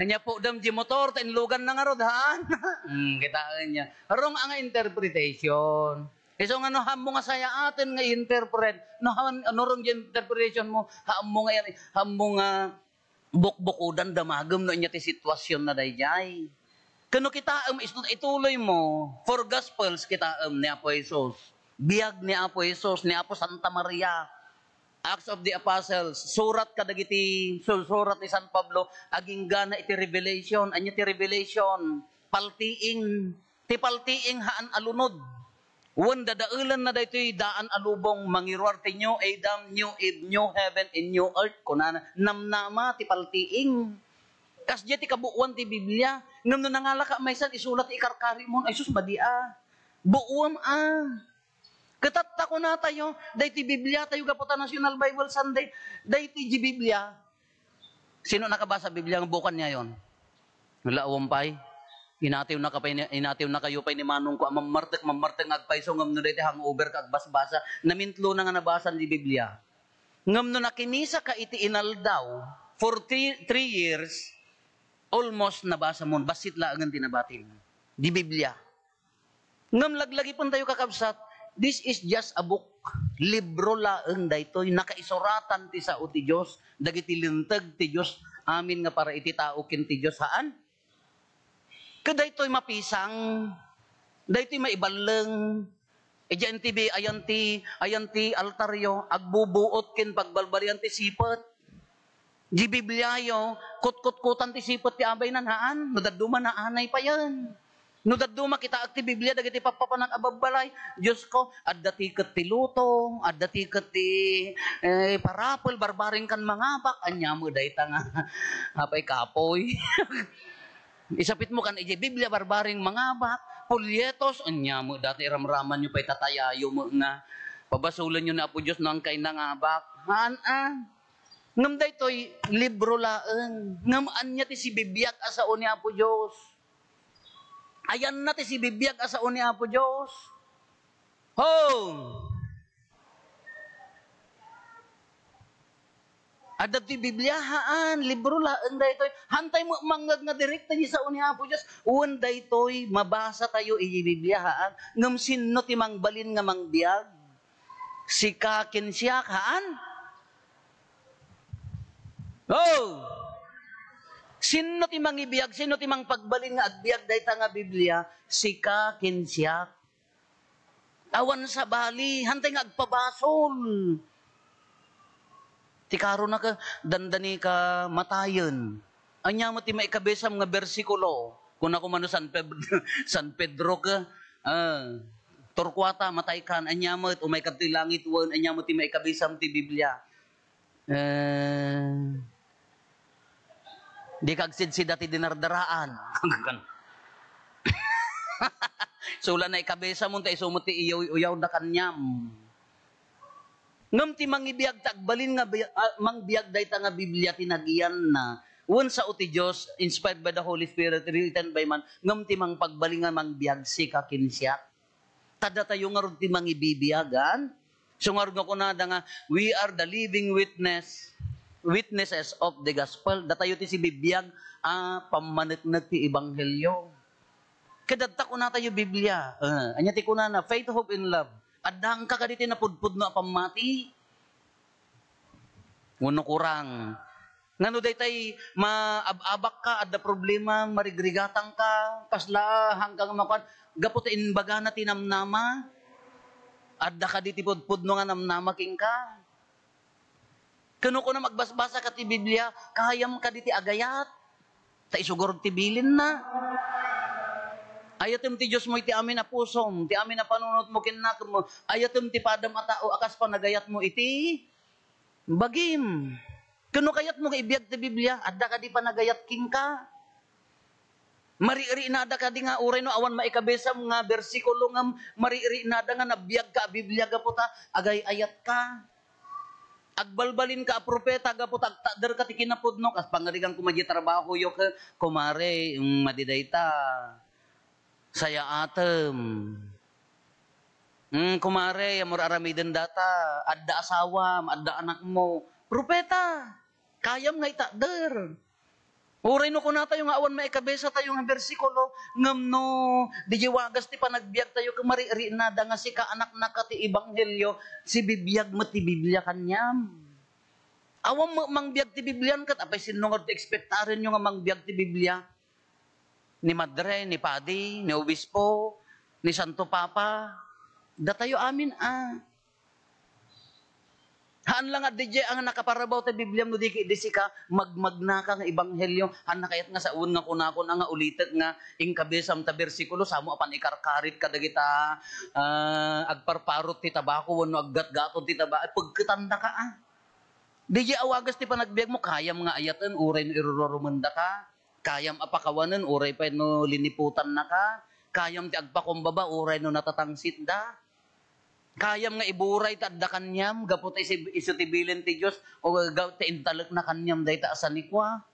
Ania putdem di motor, ta inlugan na ngarud, haan? Hmm, kitaenyo. Wrong nga interpretation. Isu nga no, haanmo nga sayaaten nga interpret. No, haan, no wrong di interpretation mo, haanmo nga, haanmo nga bukbukodan damagem no ania ti situasionna daydiay. Ken no kitaem, isu-, ituloy mo, four Gospels kitaem ni Apo Jesus. Biag ni Apo Jesus, ni Apo Santa Maria. Acts of the Apostles, surat kadagiti, su-, surat ni San Pablo, aginggana iti Revelation. Ania ti Revelation? Paltiing. Ti paltiing haan a lunod. Wen dadaelenna daytoy daan a lubong, mangiruar ti new Adam, new Eve, new heaven, and new earth. Kunana, namnama ti paltiing. Kasdiay ti kabuoan ti Biblia. Ngem no nangalaka maysan, isu la ti ikarkarimon, ay sus, madi a. Buoam a. Ket tatta kunatayo, daytoy Bibliatayo gapu ta National Bible Sunday, daytoy di Biblia. Sino nakabasa Biblia nga bukan niya yon? Wala, awan pay. Inatiwnaka pay ni, inatiwnakayo pay ni manongko a mammartek, mammartek nga agpayso ngem no daytoy hangover ka agbasbasa, namintlo na nga nabasa di Biblia. Ngem no nakimisaka iti inaldaw for three, three years, almost nabasa mo, bassit laengen ti nabatim. Di Biblia. Ngem laglagipentayo, kakabsat, this is just a book. Libro laeng daytoy, nakaisuratan ti sao ti Dios, dagiti linteg ti Dios, amin nga para iti tao ken ti Dios, haan? Ket daytoy mapisang, daytoy maiballeng, Idiay N T V, ayan ti, ayan ti altaryo, agbubuot ken pagbalbalian ti sipet. Di Bibliayo, kutkutkutan ti sipet ti abaynan, haan. No dadduma, naanay payen. No dadduma, kitaek ti Biblia dagiti pappapanak a babbalay. Diosko, adda tiket ti luto, adda tiket ti, eh, parapel, barbareng kan mangabak. Ania met dayta nga, apay kapoy. Isapitmo kan idiay Biblia, barbareng mangabak, polyetos, ania met dayta iramramanyo pay, tatayayo met nga pabasolenyo ni Apo Dios no inkay nangabak. Haan, a. Ngem daytoy, libro laeng. Ngem ania ti sibibiag a sao ni Apo Dios? Ayanna ti sibibiag a sao ni Apo Dios? Ho! Adda ti Biblia, haan, libro laeng daytoy. Haantay met mangngeg nga direkta ti sao ni Apo Dios. Wen daytoy, mabasa tayo iti Biblia, haan. Ngem sinno ti mangbalin nga mangbiag? Sika ken siak, haan? Oh! Sinno ti mangibiag? Sinno ti mangpagbalin nga agbiag dayta nga Biblia? Sika ken siak. Awan sabali, haantay nga agpabasol. Ti karona ka, dandani ka matayen. Ania met ti maikabisam nga bersikulo? Kunako mano San Ped-, San Pedro ka, ah, Torquata, matay kan. Ania met, umay kadtoy langit wen, ania met ti maikabisam ti Biblia? Eh, di ka agsidsida ti dinardaraan. Sula na ikabisa mo, ta isu met ti iyaw-, iyawda kaniam. Ngem ti mangibiag ta agbalin nga bi-, ah, mangbiag dayta nga Biblia ti nagiyanna. Wen sao ti Dios, inspired by the Holy Spirit, written by man, ngem ti mangpagbalin nga mangbiag sika ken siak. Ta datayo ngarud ti mangibibiagan. So ngarud nga kunada nga, "We are the living witness, witnesses of the gospel." Datayo ti sibibiag a pammaneknek ti ebanghelio. Ket adda kunatayo Biblia. Eh, ania ti kunana? Faith, hope, and love. Adda kenka kadi ti napudpudno a pammati? Wenno kurang? Ngano daytay maab-abak ka, adda problema, marigrigatang ka, kasla hangka nga makuan, gapu ta imbagana ti namnama? Adda kadi ti pudpudno nga namnama kenka? Ken no kunam agbasbasa ka ti Biblia, kayam kadi ti agayat? Ta isu ngarud ti bilinna. Ayatem ti Diosmo iti amin a pusom, ti amin a panunotmo ken nakemmo. Ayatem ti padam a tao a kas panagayatmo iti bagim. Ken no kayatmo nga ibiag ti Biblia, adda kadi panagayat kenka? Mariknada kadi nga uray no awan maikabisam nga bersikulo ngem mariknada nga nabiagka a Biblia gapu ta agay-ayatka? Agbalbalinka a propeta gapu ta agtakderka ti kinapudno, kas pangarigan koma diay trabahoyo ket, "Kumare, mm, madi dayta. Sayaatem. Mm, kumare, ammom aramiden data. Adda asawam, adda anakmo." Propeta, kayam nga itakder. Uray no kunatayo nga awan maikabisatayo nga bersikulo, ngem no diay wagas ti panagbiagtayo ket mariknada nga sika anaknaka ti ebanghelio, sibibiag met ti Biblia kaniam. Awan met mangbiag ti Biblian ket apay sinno ngarud ti ekspektarenyo nga mangbiag ti Biblia? Ni madre, ni padi, ni obispo, ni Santo Papa, datayo amin a. Haan la nga diay a nakaparabaw ti Bibliam no di, di sika magmagnaka nga ebanghelio. Haan na kayat nga sawen nga kunakon a nga ulitek nga inkabisam ta bersikulo, samo a panikarkarit kadagita, ah, agparparot ti tabako wenno aggatgaton ti tabako. Pegketandaka a. Diay a wagas ti panagbiagmo, kayam nga ayaten uray no irururumendaka. Kayam a pakawanen uray pay no liniputannaka. Kayam ti agpakumbaba uray no natatangsitda. Kayam nga iburay ti adda kaniam gapu ta isi-, isu ti bilin ti Dios o ga-, ta intalekna kaniam dayta a sanikua.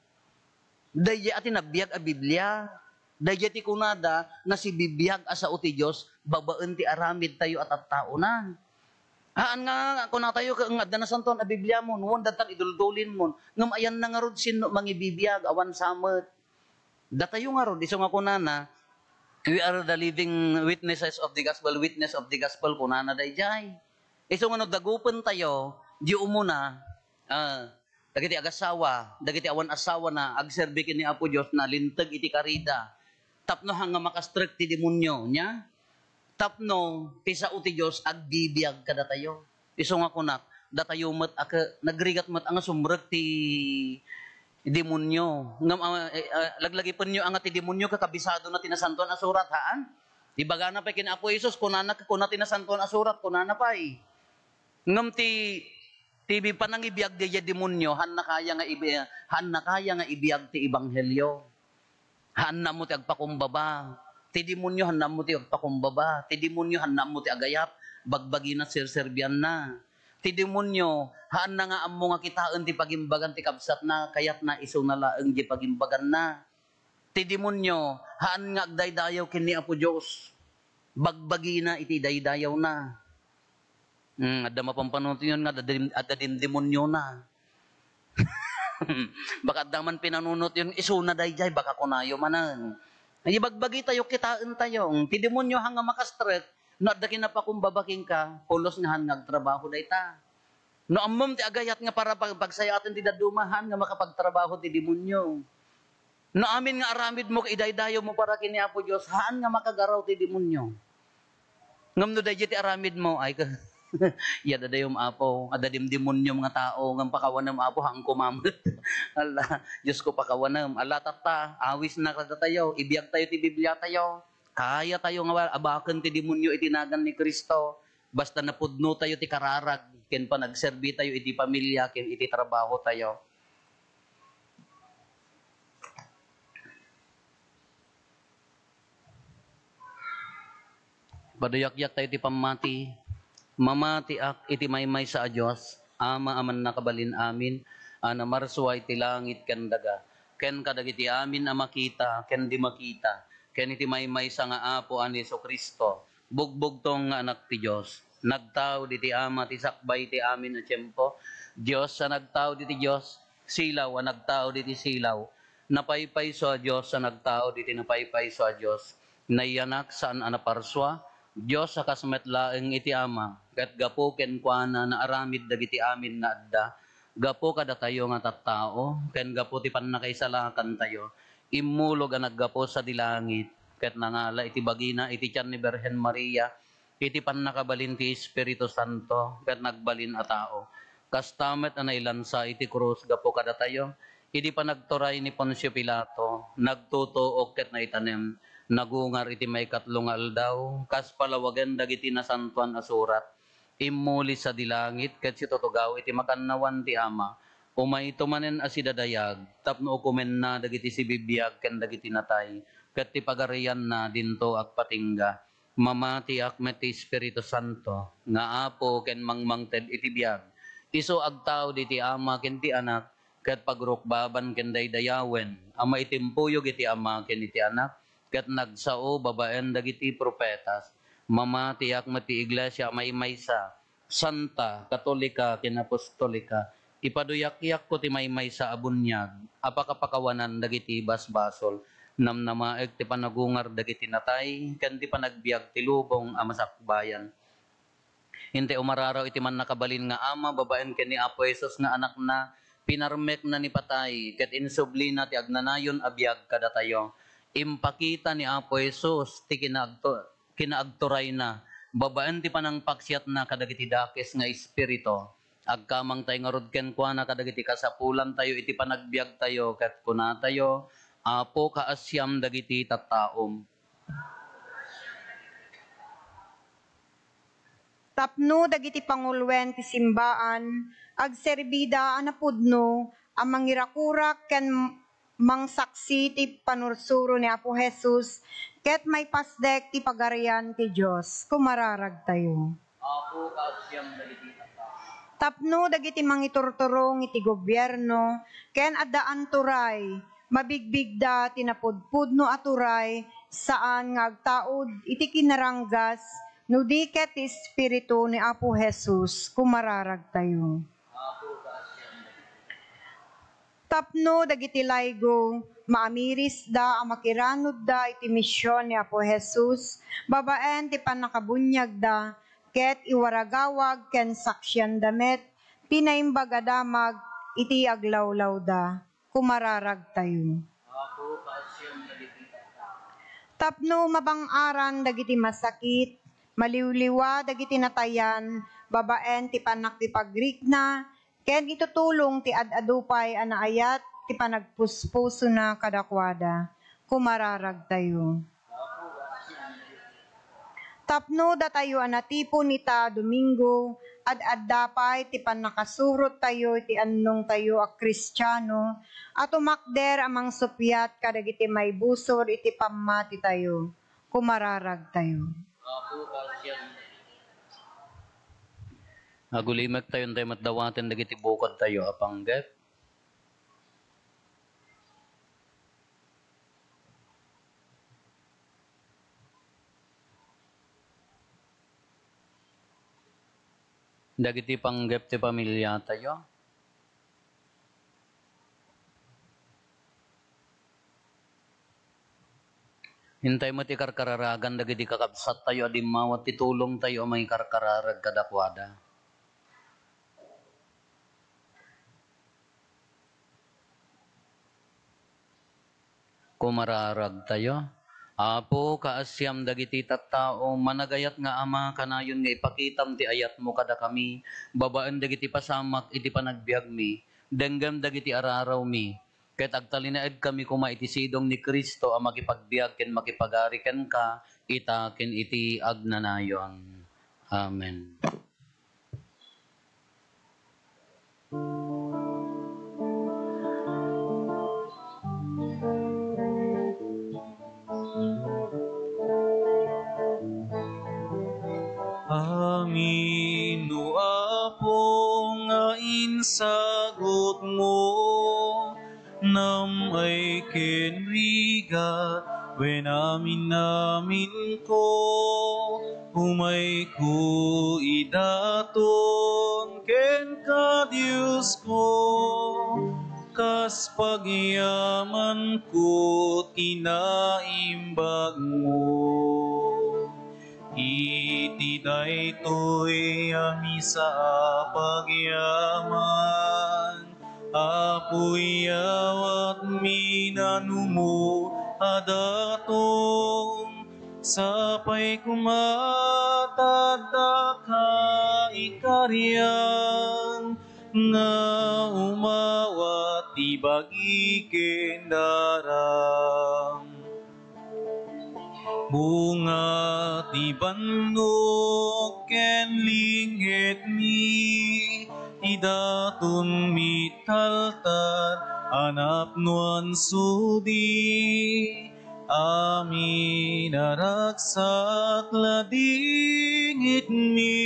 Daydiay a ti nabiag a Biblia. Daydiay ti kunada nga sibibiag a sao ti Dios babaen ti aramidtayo a tattaona. Haan nga kunatayo ket nga adda nasantoan a Bibliamon, wen dadtan iduldulinmon. Ngem ayanna ngarud sinno mangibibiag, awan sa met. Datayo ngarud, isu nga kunana, "We are the living witnesses of the gospel, witness of the gospel," kunana daydiay. Isu nga no dagupentayo, di umuna, ah, dagiti agassawa, dagiti awan assawana, agserbi ken ni Apo Dios, nalinteg iti karida. Tapno haan nga makastrek ti demonio, nia? tapno ti sao ti Dios agbibiag kadatayo. Isu nga kunak, datayo met a ke-, nagrigat met a nga sumrek ti demonio. Ngem, ah, eh, ah, laglagipenyo a nga ti demonio kakabisadona ti Nasantoan a Surat, haan? Ibagana pay ken Apo Jesus, kunana, kuna ti Nasantoan a Surat, kunana pay. Ngem ti, ti bi-, panangibiag daydiay demonio, haanna kaya nga ibi-, haanna kaya nga ibiag ti ebanghelio. Haanna ammo ti agpakumbaba. Ti demonio, haanna ammo ti agpakumbaba. Ti demonio, haanna ammo ti agayat. Bagbagina serserbianna. Ti demonio, haanna nga ammo nga kitaen ti pagimbagan ti kabsatna, kayatna isuna laeng diay pagimbaganna. Ti demonio, haan nga agdaydayaw ken ni Apo Dios. Bagbagina iti daydayawna. Hmm, adda mapampanunotenyon nga adda dim-, adda dimdemoniona. Baka adda man pinanunotenyon, isuna daydiay, baka kunayo manen. Ibagbagitayo, kitaentayo. Ti demonio, haan nga makastrek, no adda kinapakumbaba kenka, pulos nga haan nga agtrabaho dayta. No ammom ti agayat nga para pag-, pagsayaten ti dadduma, haan nga makapagtrabaho ti demonio. No amin nga aramidmo, idaydayawmo para ken ni Apo Dios, haan nga makagaraw ti demonio. Ngem no daydiay ti aramidmo, ay ka, ya dadayom, Apo, adda dimdemoniom nga tao, ngem pakawanem, Apo, haan ko mamet. Ala, Dios ko, pakawanem. Ala, tatta, awisna kadatayo, ibiagtayo ti Bibliatayo. Kayatayo nga abaken ti demonio iti nagan ni Cristo. Basta napudnotayo ti kararag ken panagserbitayo iti pamilya ken iti trabahotayo. Paduyakyaktayo ti pammati. Mamatiak iti maymaysa a Dios, Ama a mannakabalin amin, a namarsua iti langit ken daga, ken kadagiti amin a makita ken di makita, ken iti maymaysa nga Apo a ni Jesu-Cristo, bugbugtong nga Anak ti Dios. Nagtaud iti Ama ti sakbay ti amin a tiempo. Dios a nagtaud iti Dios, silaw a nagtaud iti silaw. Napaypayso a Dios a nagtaud iti napaypayso a Dios. Nayanak saan a naparsua, Dios a kas met laeng iti Ama, ket gapu kenkuana naaramid dagiti amin nga adda. Gapu kadatayo nga tattao, ken gapu ti pannakaisalakantayo, immulog a naggapu sadi langit, ket nangala iti bagina iti tian ni Birhen Maria, iti pannakabalin ti Espiritu Santo, ket nagbalin a tao. Kasta met a nailansa iti krus gapu kadatayo, idi panagturay ni Poncio Pilato, nagtutuok ket naitanem, nagungar iti maikatlo nga aldaw, kas palawagen dagiti Nasantoan a Surat. Immuli sadi langit ket situtugaw iti makannawan ti Ama. Umayto manen a sidadayag tapno ukomenna dagiti sibibiag ken dagiti natay, ket ti pagarianna dinto agpatingga. Mamatiak met ti Espiritu Santo nga Apo ken mangmangted iti biag. Isu agtaud iti Ama ken ti Anak ket pagrukbaban ken daydayawen a maitimpuyog iti Ama ken iti Anak ket nagsao babaen dagiti profetas. Mamatiak met ti Iglesia a maymaysa, santa, katolika, ken apostolika. Ipaduyakyakko ti maymaysa a buniag a pakapakawanan dagiti basbasol. Namnamaek ti panagungar dagiti natay ken ti panagbiag ti lubong a masakbayan. Intay umararaw iti mannakabalin nga Ama babaen ken ni Apo Jesus nga Anakna, pinarmekna ni patay ket insublina ti agnanayon a biag kadatayo. Impakita ni Apo Jesus ti kinaagto-, kinaagturayna babaen ti panangpaksiatna kadagiti dakes nga espiritu. Agkamangtay ngarud kenkuana kadagiti kasapulantayo iti panagbiagtayo ket kunatayo, Apo, kaasiam dagiti tattaom. Tapno dagiti panguloen ti simbaan, agserbida a napudno a mangirakurak ken mangsaksi ti panursuro ni Apo Jesus, ket maipasdek ti Pagarian ti Dios. Kumararagtayo. Apo, kaasiam dagiti tattao. Tapno dagiti mangiturturong iti gobierno ken addaan turay, mabigbigda ti napudpudno a turay, saan nga agtaud iti kinaranggas, no di ket ti Espiritu ni Apo Jesus. Kumararagtayo. Apo, kaasiam dagiti. Tapno dagiti laygo, maamirisda a makiranudda iti mision ni Apo Jesus babaen ti pannakabuniagda, ket iwaragawag ken saksianda met ti Naimbag a Damag iti aglawlawda. Kumararagtayo. Apo, kaasiam dagiti tattao. Tapno mabang-aran dagiti masakit, Maliwliwa dagiti natayan babaen ti pannakkipagrikna, ken itutulong ti ad-adu pay a naayat ti panagpuspusona kadakuada. Kumararagtayo. Tapno datayo a natipon ita a Domingo, ad-adda pay ti pannakasurottayo iti annongtayo a Kristiano a tumakder a mangsuppiat kadagiti maibusor iti pammatitayo. Kumararagtayo. Agulimektayo, intay met dawaten dagiti bukodtayo a panggep. Dagiti panggep ti pamiliatayo. Intay met ikarkararagan dagiti kakabsattayo a dimmawat ti tulongtayo a mangikarkararag kadakuada. Kumararagtayo. Apo, kaasiam dagiti tattao, managayat nga Ama, kanayon nga ipakitam ti ayatmo kadakami, babaen dagiti pasamak iti panagbiagmi, denggem dagiti ararawmi, ket agtalinaedkami koma iti sidong ni Cristo a makipagbiag ken makipagari kenka, ita ken iti agnanayon. Amen. Amin, O Apo, nga insagutmo, nam-ay ken rigat, wen amin-aminko, umayko idaton kenka, Diosko, kas pagyamanko ti naimbagmo. Iti daytoy a misa a pagyaman, Apo, iyawatmi nanumo a daton, sapay koma ta addaka ikarian, nga umawat ti bagi ken daram. Bunga ti bannok ken linggetmi, idatonmi ti altar a napnoan sudi. Amin a ragsak ladingitmi,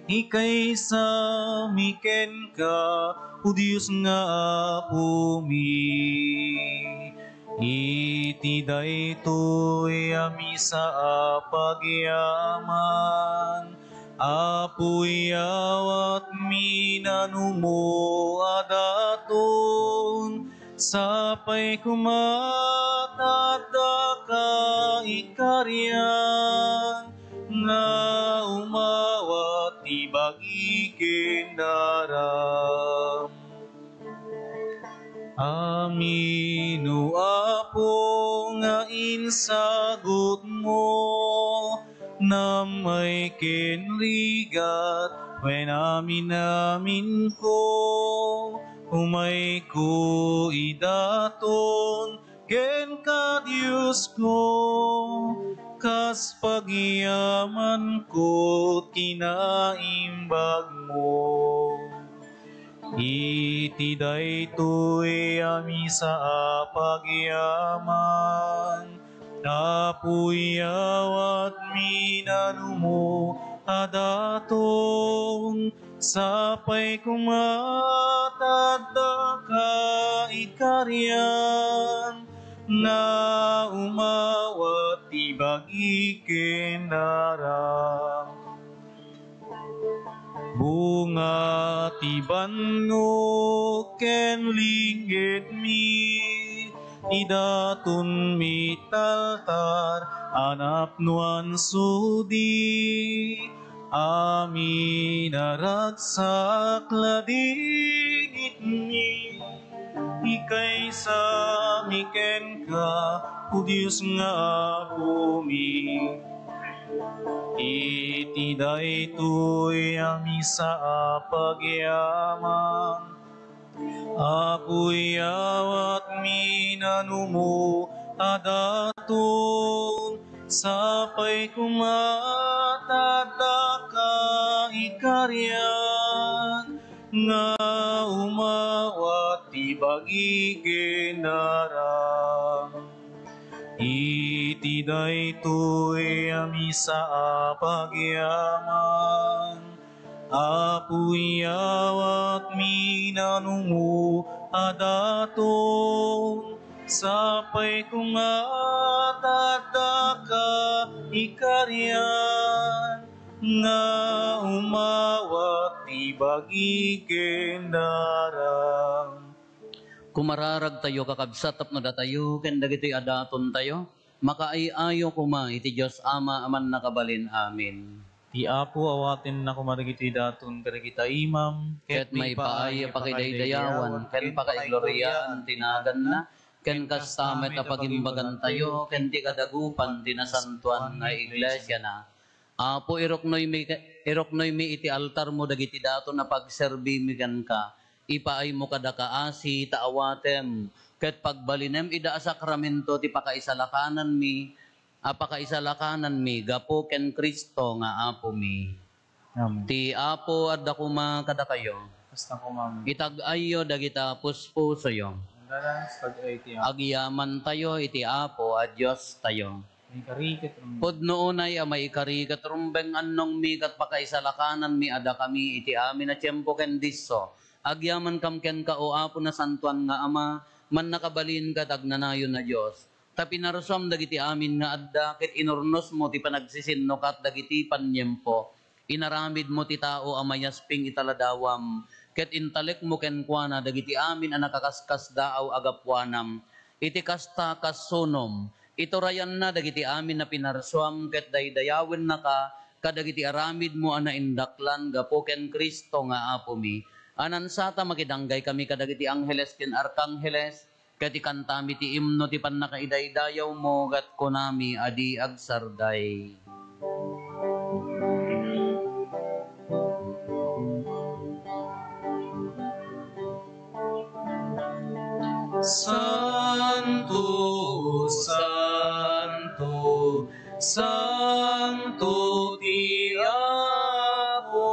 ikaysami kenka, O Dios nga Apomi. Iti daytoy a misa a pagyaman, Apo, iyawatmi nanumo a daton, sapay koma ta addaka ikarian, nga umawat ti bagi ken daram. Amin, O Apo, nga insagutmo, nam-ay ken rigat, wen amin-aminko, umayko idaton, kenka, Diosko, kas pagyamanko ti naimbagmo. Iti daytoy a misa a pagyaman, Apo, iyawatmi nanumo a daton, sapay koma ta addaka ikarian, nga umawat ti bagi ken daram. Bunga ti bannok ken linggetmi, idatonmi ti altar a napnoan sudi. Amin a ragsak ladingitmi, ikaysami kenka, O Dios nga Apomi. Iti daytoy a misa a pagyaman, Apo, iyawatmi nanumo a daton, sapay koma ta addaka ikarian, nga umawat ti bagi ken daram. Iti daytoy a misa a pagyaman, Apo, iyawatmi nanumo a daton, sapay koma ta addaka ikarian, nga umawat ti bagi ken daram. Kumararagtayo, kakabsat, tapno datayo ken dagitoy a datontayo, makaay-ayo koma iti Dios Ama a Mannakabalin. Amen. Ti Apo awatenna koma dagitoy daton kadagita imam, ket maipaay a pakidaydayawan ken pakaigloriaan ti naganna, ken kasta met a pagimbagantayo ken ti kadagupan ti nasantoan nga iglesiana. Apo, iruknoymi, iruknoymi iti altarmo dagiti daton a pagserbimi kenka. Ipaaymo kadaka asi ta awatem, ket pagbalinem ida a sakramento ti pakaisalakananmi, a pakaisalakananmi gapu ken Cristo nga Apomi. Amen. Ti Apo adda koma kadakayo. Kasta koma. Itag-ayyo dagita puspusoyo. Agyaman ti Apo. Agyamantayo iti Apo a Diostayo. Maikari ket rumbeng. Pudno unay a maikari ket rumbeng, annongmi ket pakaisalakananmi a dakami iti amin a tiempo ken disso. Agyamankam kenka, O Apo, Nasantoan nga Ama, Mannakabalin ket Agnanayon a Dios. Ta pinarsuam dagiti amin nga adda, ket inurnosmo ti panagsisinnukat dagiti paniempo. Inaramidmo ti tao a mayasping ita ladawam, ket intalekmo kenkuana dagiti amin a nakaskasdaaw a gapuanam. Iti kasta, kas sunom, iturayanna dagiti amin a pinarsuam, ket daydayawennaka kadagiti aramidmo a naindaklan gapu ken Cristo nga Apomi. A nansata, makidanggay kami kadagiti angheles ken arkangheles, ket ikantami ti imno ti pannakaidaydayawmo, ket kunami a di agsarday. Santo, santo, santo ti Apo,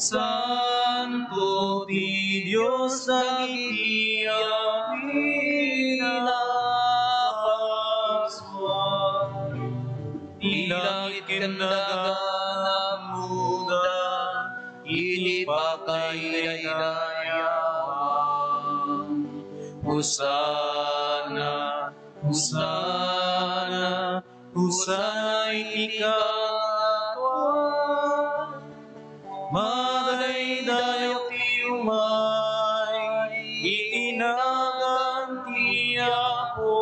santo ti Dios dagiti amin a Pasua. Ti langit ken daga naammoda iti pakaidaydayawan. Hosanna, Hosanna, Hosanna iti kangatoan. Madaydayaw ti umay iti nagan ti Apo.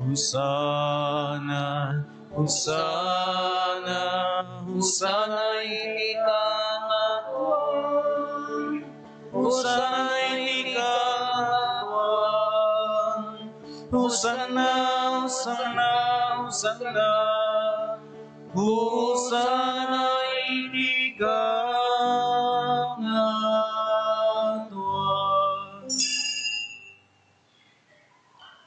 Hosanna, Hosanna, Hosanna iti kangatoan. Hosanna iti kangatoan. Hosanna, Hosanna, Hosanna. Hosanna iti kangatoan.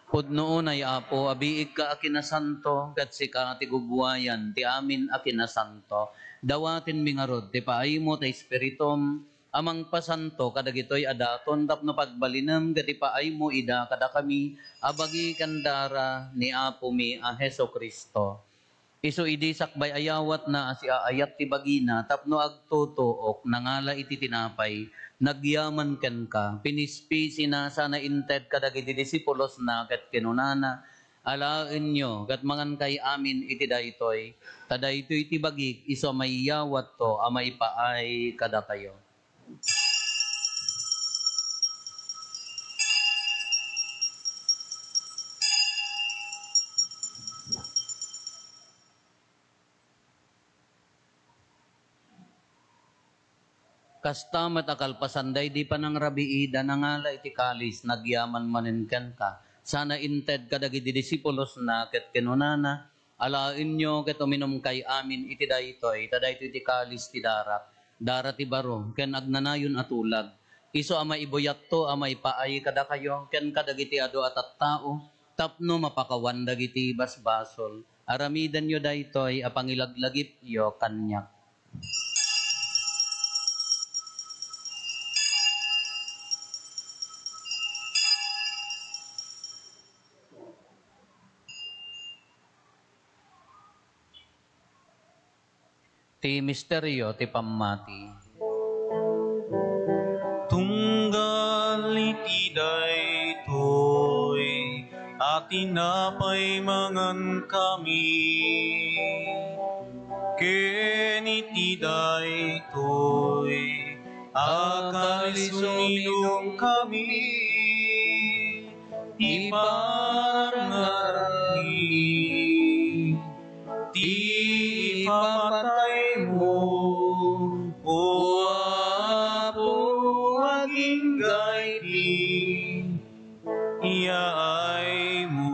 Pudno unay, Apo, a biigka a kinasanto, ket sika ti gugwayan ti amin a kinasanto. Dawatenmi ngarud ti paaymo ti Espiritum a mangpasanto kadagitoy a daton tapno pagbalinem ket ipaaymo ida kadakami a bagi ken dara ni Apomi a Jesu-Cristo. Isu idi sakbay a yawatna a siaayat ti bagina tapno agtutuok, nangala iti tinapay, nagyaman kenka, pinispisina sana inted kadagiti disipulosna ket kinunana, "Alaenyo ket mangankay amin iti daytoy, ta daytoy ti bagik isu a maiyawatto a maipaay kadakayo." Kasta met a kalpasan daydi panangrabii, da nangala iti kalis, nagyaman manen kenka, sana inted kadagiti disipulosna, ket kinunana, Alaenyo ket uminumkay amin iti daytoy, ta daytoy ti kalis ti darak, dara ti baro, ken agnanayon a tulag. Isu a maibuyatto a maipaay kadakayo ken kadagiti adu a tattao tapno mapakawan dagiti basbasol. Aramidenyo daytoy a pangilaglagipyo kaniak. Ti misterio ti pammati. Tunggal iti daytoy a tinapay mangankami, ken iti daytoy a kalis uminumkami, iparangarangmi ti ipapataymo, O Apo, agingga iti yaaymo.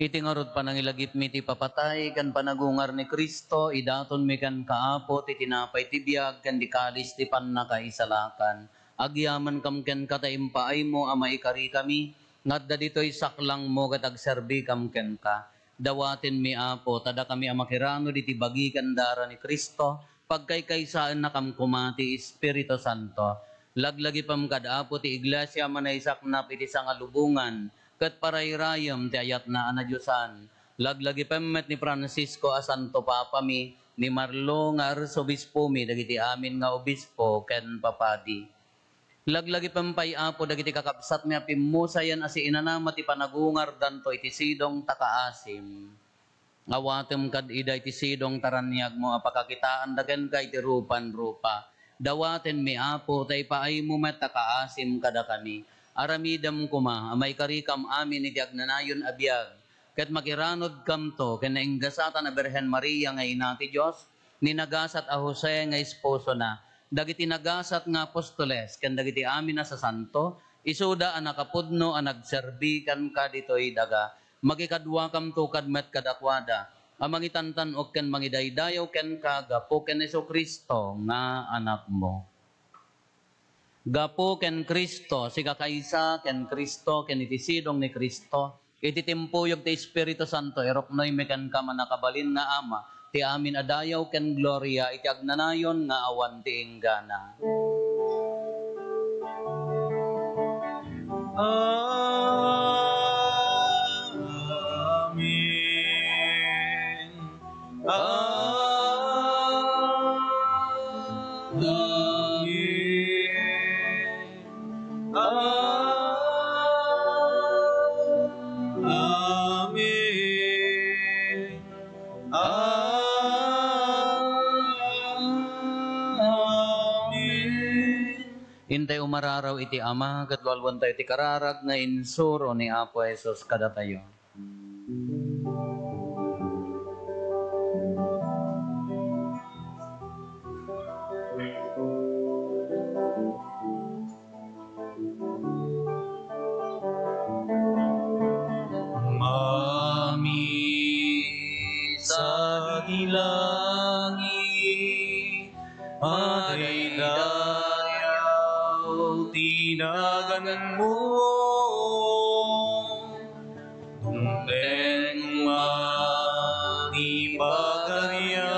Iti ngarud panangilagipmi ti ipapatay ken panagungar ni Cristo, idatonmi kenka, Apo, ti tinapay ti biag ken ti kalis ti pannakaisalakan. Agyamankam kenka ta impaaymo a maikarikami nga adda ditoy saklangmo ket agserbikam kenka. Dawatenmi, Apo, ta dakami a makiranod iti bagi ken dara ni Cristo, pagkaykaysaennakam koma ti Espiritu Santo. Laglagipem kad, Apo, ti Iglesia a manaisaknap iti sangalubongan ket parayrayem ti ayatna a nadiosan. Laglagipem met ni Francisco a Santo Papami, ni Marlo nga Arsobispomi, dagiti amin nga obispo ken papadi. Laglagipem pay, Apo, dagiti kakabsatmi a pimmusayen a siinanama ti panagungardanto iti sidong ta kaasim. Awatem kad ida iti sidong ta raniagmo a pakakitaanda kenka iti rupan-rupa. Dawatenmi, Apo, ta ipaaymo met a kaasim kadakami. Aramidem koma a maikarikam amin iti agnanayon a biag, ket makiranodkamto ken nainggasatan a Birhen Maria nga Ina ti Dios, ni nagasat a Jose nga esposona, dagiti nagasat nga apostoles, ken dagiti amin a sasanto, isuda a nakapudno a nagserbi kenka ditoy daga. Makikaduakamto kad met kadakuada a mangitantan-ok ken mangidaydayaw kenka gapu ken Jesu-Cristo nga Anakmo. Gapu ken Cristo, sikakaysa ken Cristo, ken iti sidong ni Cristo, iti timpuyog ti Espiritu Santo, iruknoymi kenka, mannakabalin nga Ama, ti amin a dayaw ken gloria iti agnanayon nga awan ti inggana. Amen. Amen. Amen. Amen. Intay umararaw iti Ama, ket lualuentayo ti kararag nga insuro ni Apo Jesus kadatayo. Mami, sa langit, madaydayaw ti naganmo. Dumteng koma ti pagarian,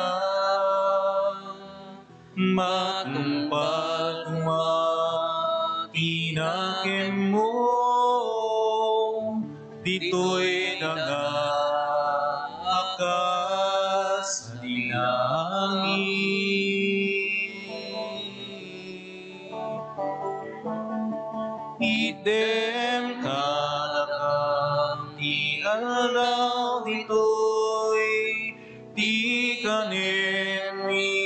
matungpal koma ti nakemmo, ditoy daga a kas iti langit. Itdem kadakam ti aldaw ditoy, ti kanenmi,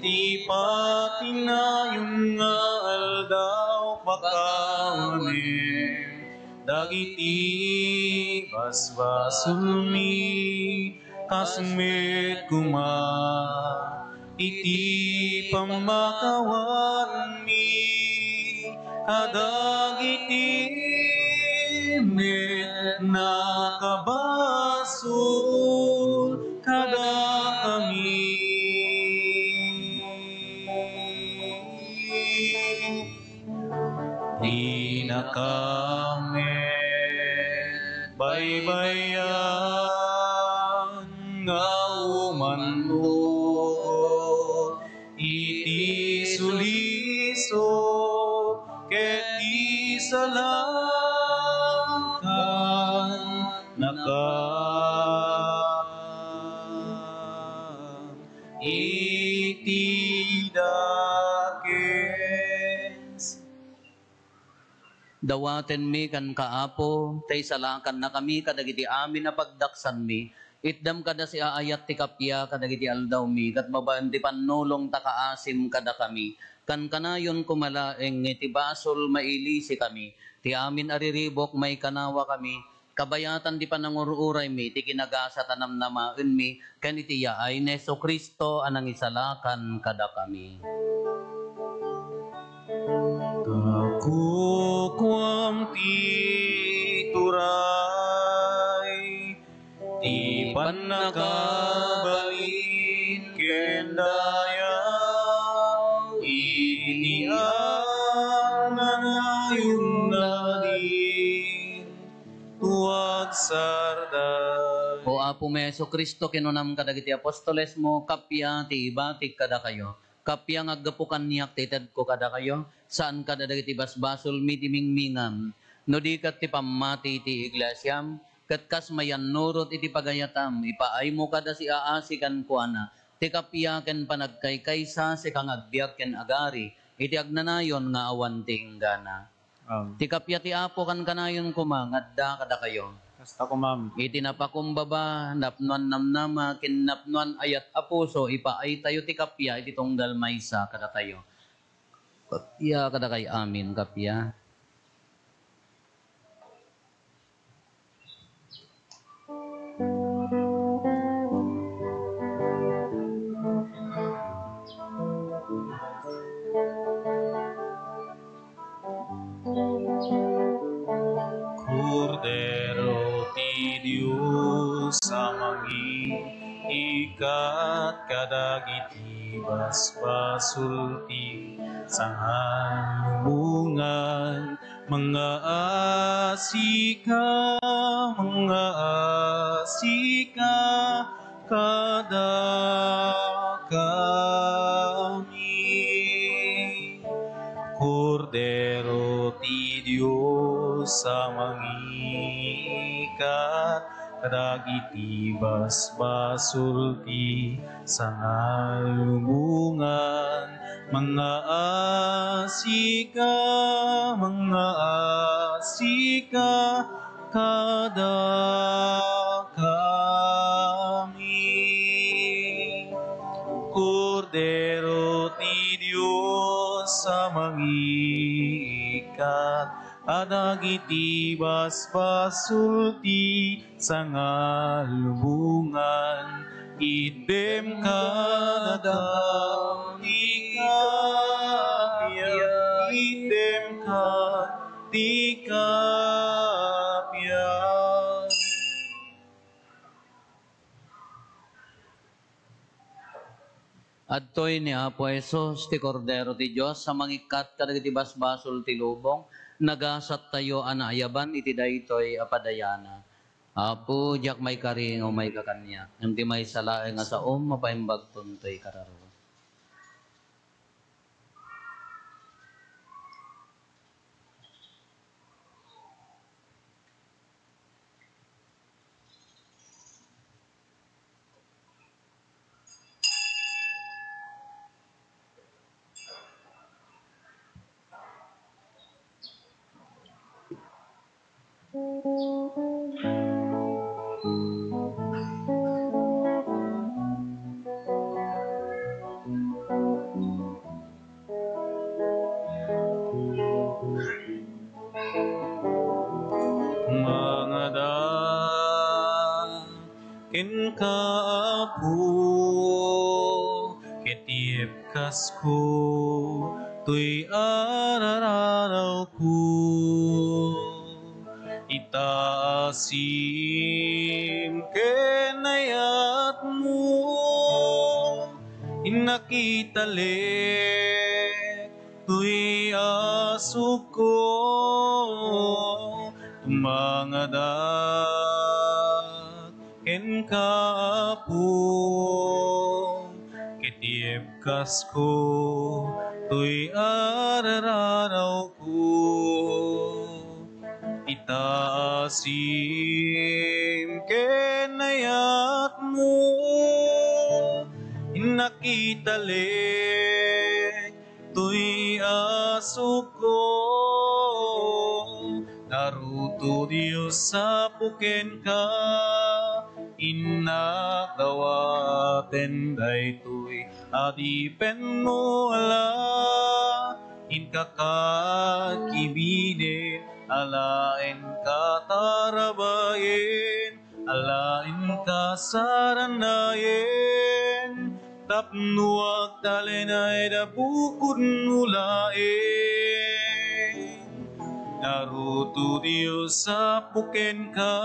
ti patinayon nga aldaw pakawanem dagiti basbasolmi, kas met koma iti pammakawanmi kadagiti met nakabasol kadakami. Dinakami baybay-an nga umanod iti sulisog ket isalakannakam iti dakes. Dawatenmi kenka, Apo, ta isalakannakami kadagiti amin a pagdaksanmi. Itdam kada siaayat ti kappia kadagiti aldawmi, ket babaen ti pannulong ta kaasim kadakami. Kankanayon koma laeng nga iti basol mailisikami. Ti amin a riribuk, maikanawakami, kabayatan ti panangur-uraymi, ti ginagasat a namnamaenmi, ken iti yaay ni Jesu-Cristo a nangisalakan kadakami. Kukuam ti turay ti pannakabalin ken dayaw iti agnanayon nadin tuag sarday. O Apomi Jesu-Cristo, kinunam kadagiti apostolesmo, kappia ti ibatik kadakayo. Kappia nga aggapu kaniak ti itedko kadakayo, saan kadagiti basbasolmi ti mingmingam, no di ket ti pammati ti iglesiam, ket kas mayannurot iti pagayatam, ipaaymo kada siaasi kenkuana, ti kappia ken panagkaykaysa, sika nga agbiag ken agari, iti agnanayon nga awan ti inggana. Amen. Ti kappia ti Apo kankanayon koma nga adda kadakayo. Kasta koma. Iti napakumbaba, napnoan namnama, ken napnoan ayat a puso, ipaaytayo ti kappia iti tunggal maysa kadatayo. Kappia kadakay amin, kappia. Kordero ti Dios a mangiikkat kadagiti basbasol ti sangalubongan, mangngaasika, mangngaasika kadakami. Kordero ti Dios a mangiikkat kadagiti basbasol ti sangalubongan, mangngaasika, mangngaasika kadakami. Kordero ti Dios a mangiikkat kadagiti basbasol ti sangalubongan, itdem kadakami ti kappia, itdem kadakami ti kappia. Adtoy ni Apo Jesus, ti Kordero ti Dios a mangikkat kadagiti basbasol ti lubong. Nagasattayo a naayaban iti daytoy a padayanak. Apo, diak maikari nga umayka kaniak, ngem ti maysa laeng a saom, mapaimbagton toy kararua. Mangada kenka, Apo, ket ibkasko toy ar-arawko. Iti Asim ken ayatmo, innak italek toy asukko, mangadak kenka, Apo, ket ibkasko toy ar-arawko. Ita asim ken ayatmo, innak italek toy asukko. Ngarud, Dios, Apo, kenka, innak dawaten daytoy adipenmo a la, inka kakibinen a la inka tarabayen, a la inka saranayen, tapno agtalinaed a bukodmo laeng. Ngarud, Dios, Apo, kenka,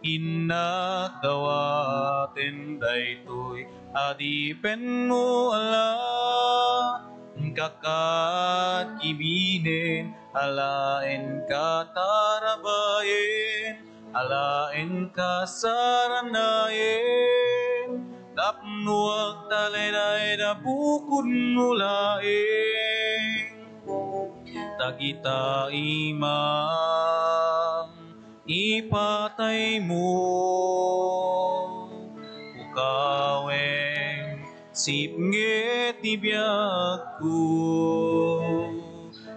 innak dawaten daytoy adipenmo a la, inka kakibinen a la inka tarabayen, a la inka saranayen, tapno agtalinaed a bukodmo laeng. Dagita imam ipataymo, pukawen, sipnget ti biagko,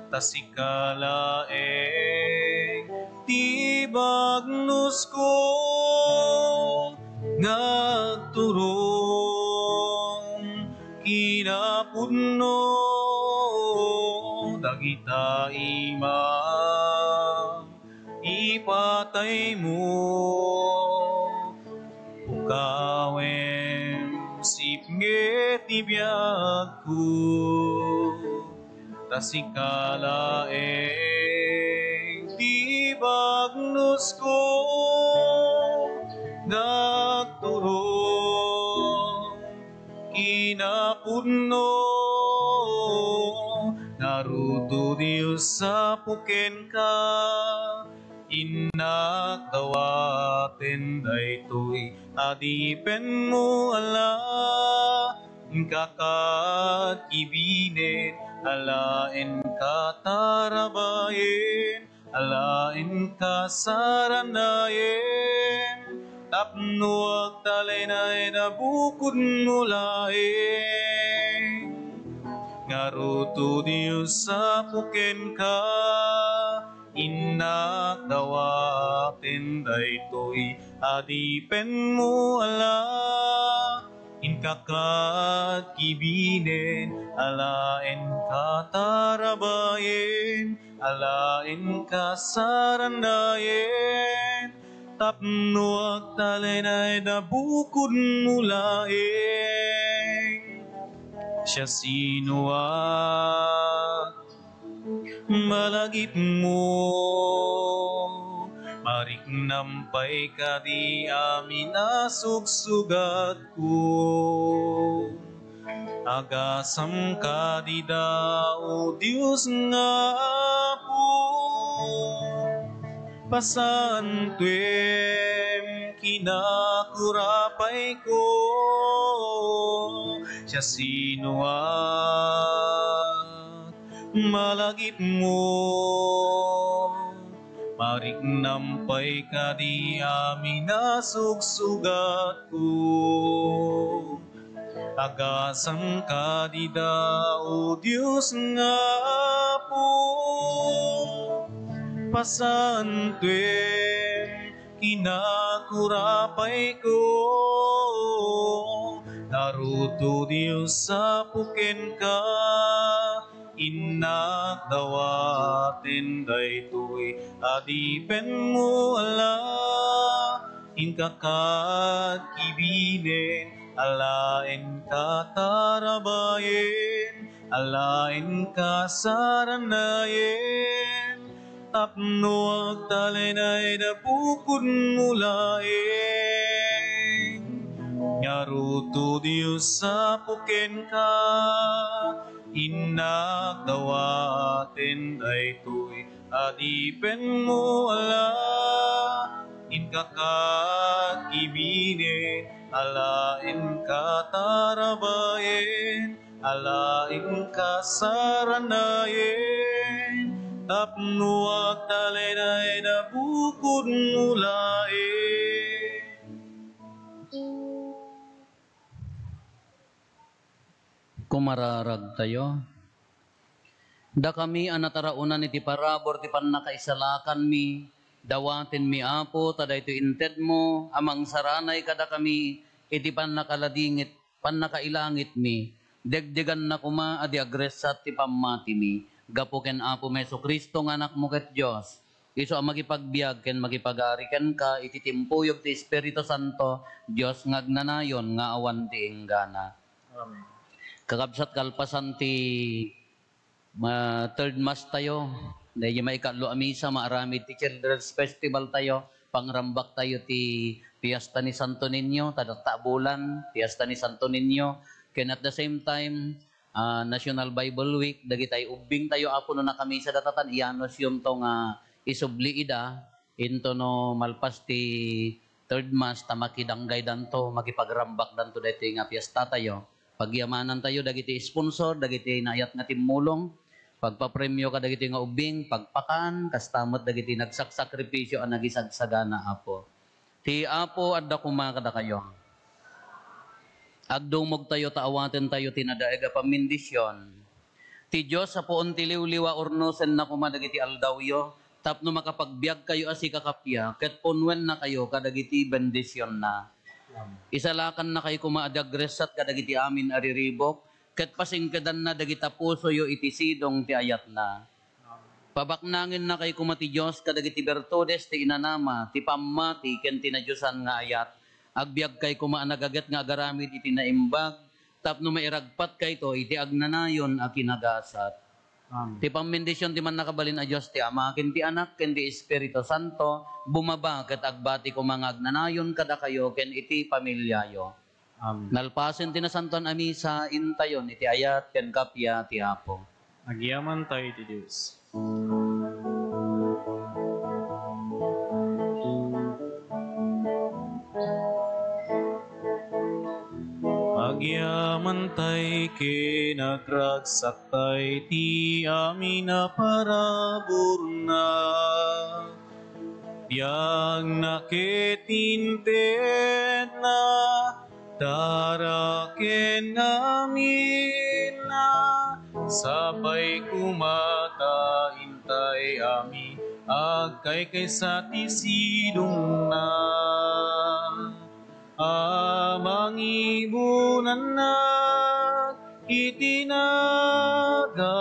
ta sika laeng ti bagnusko nga agturong kinapudno. Dagita imam ipataymo, pukawen, sipnget ti biagko, ta sika laeng ti bagnusko nga agturong kinapudno. Ngarud, Dios, Apo, kenka, innak dawaten daytoy adipenmo a la, inka kakibinen a la inka tarabayen, a la inka saranayen, tapno agtalinaed a bukodmo laeng. Ngarud, Dios, Apo, kenka, innak dawaten daytoy adipenmo a la, inka kakibinen a la inka tarabayen, a la inka saranayen, tapno agtalinaed a bukodmo laeng. Siasinoak malagipmo, mariknam pay kadi amin a sugsugatko. Agasam kadi da, O Dios nga Apo, pasantuem kinakurapayko. Siasinoak malagipmo, mariknam pay kadi amin a sugsugatko. Agasam kadi da, O Dios nga Apo, pasantuem kinakurapayko. Ngarud, Dios, Apo, kenka, innak dawaten daytoy adipenmo a la, inka kakibinen a la inka tarabayen, a la inka saranayen, Tapno agtalaynayda bukodmo laeng. Ngarud, O Dios, Apo kenka, innak dawaten daytoy adipenmo a la, inka kakibinen, a la inka tarabayen, a la inka saranayen, tapno agtalaynayda bukodmo laeng. Kumararagtayo. Dakami a nataraonan iti parabur ti pannakaisalakanmi, dawatenmi, Apo, ta daytoy intedmo a mangsaranay kadakami iti pannakaladingit, pannakailangitmi. Degdeganna koma a di agressat ti pammatimi. Gapu ken Apomi Jesu-Cristo nga Anakmo ket Dios, isu a makipagbiag ken makipagari kenka iti timpuyog ti Espiritu Santo, Dios nga agnanayon nga awan ti inggana. Amen. Kakabsat, kalpasan ti ma-, third mass tayo, daydi maikatlo a misa, maaramid ti Children's Festival tayo, pangrambak tayo ti Fiesta ni Santo Niño, ta datta a bulan, Fiesta ni Santo Niño, ken at the same time, ah, National Bible Week, dagitay ubbing tayo, Apo, no nakamisa data tan iyanusyonto nga isubli ida, into no malpas ti third mass ta makidanggaydanto, makipagrambakdanto daytoy nga fiesta tayo. Pagyamanantayo dagiti sponsor, dagiti naayat nga timmulong, pagpapremio kadagiti nga ubbing, pagpakan, kasta met dagiti nagsaksakripisio a nagisagsagana, Apo. Ti Apo adda koma kadakayo. Agdumogtayo ta awatentayo ti nadaeg a pammendision. Ti Dios a puon ti liwliwa, urnosenna koma dagiti aldawyo tapno makapagbiagkayo a sikakappia ket punnuennakayo kadagiti bendisionna. Amen. Isalakannakayo koma a di agressat kadagiti amin a riribuk, ket pasingkedanna dagita pusoyo iti sidong ti ayatna. Pabaknangennakayo koma ti Dios kadagiti bertudes ti inanama, ti pammati, ken ti nadiosan nga ayat. Agbiagkayo koma a nagaget nga agaramid iti naimbag, tapno mairagpatkayto iti agnanayon a kinagasat. Amen. Ti pammendision ti Mannakabalin a Dios ti Ama, ken ti Anak, ken ti Espiritu Santo, bumaba ket agbati koma nga agnanayon kadakayo ken iti familiayo. Amen. Nalpasen ti nasantoan a misa, intayon iti ayat ken kappia ti Apo. Agyamantay iti Dios. Agyamantay ken agragsaktay ti amin a paraburna. Biagna ket intedna, tara ken aminna, sapay koma ta intay amin agkaykaysa ti sidongna. A mangibunanna iti naga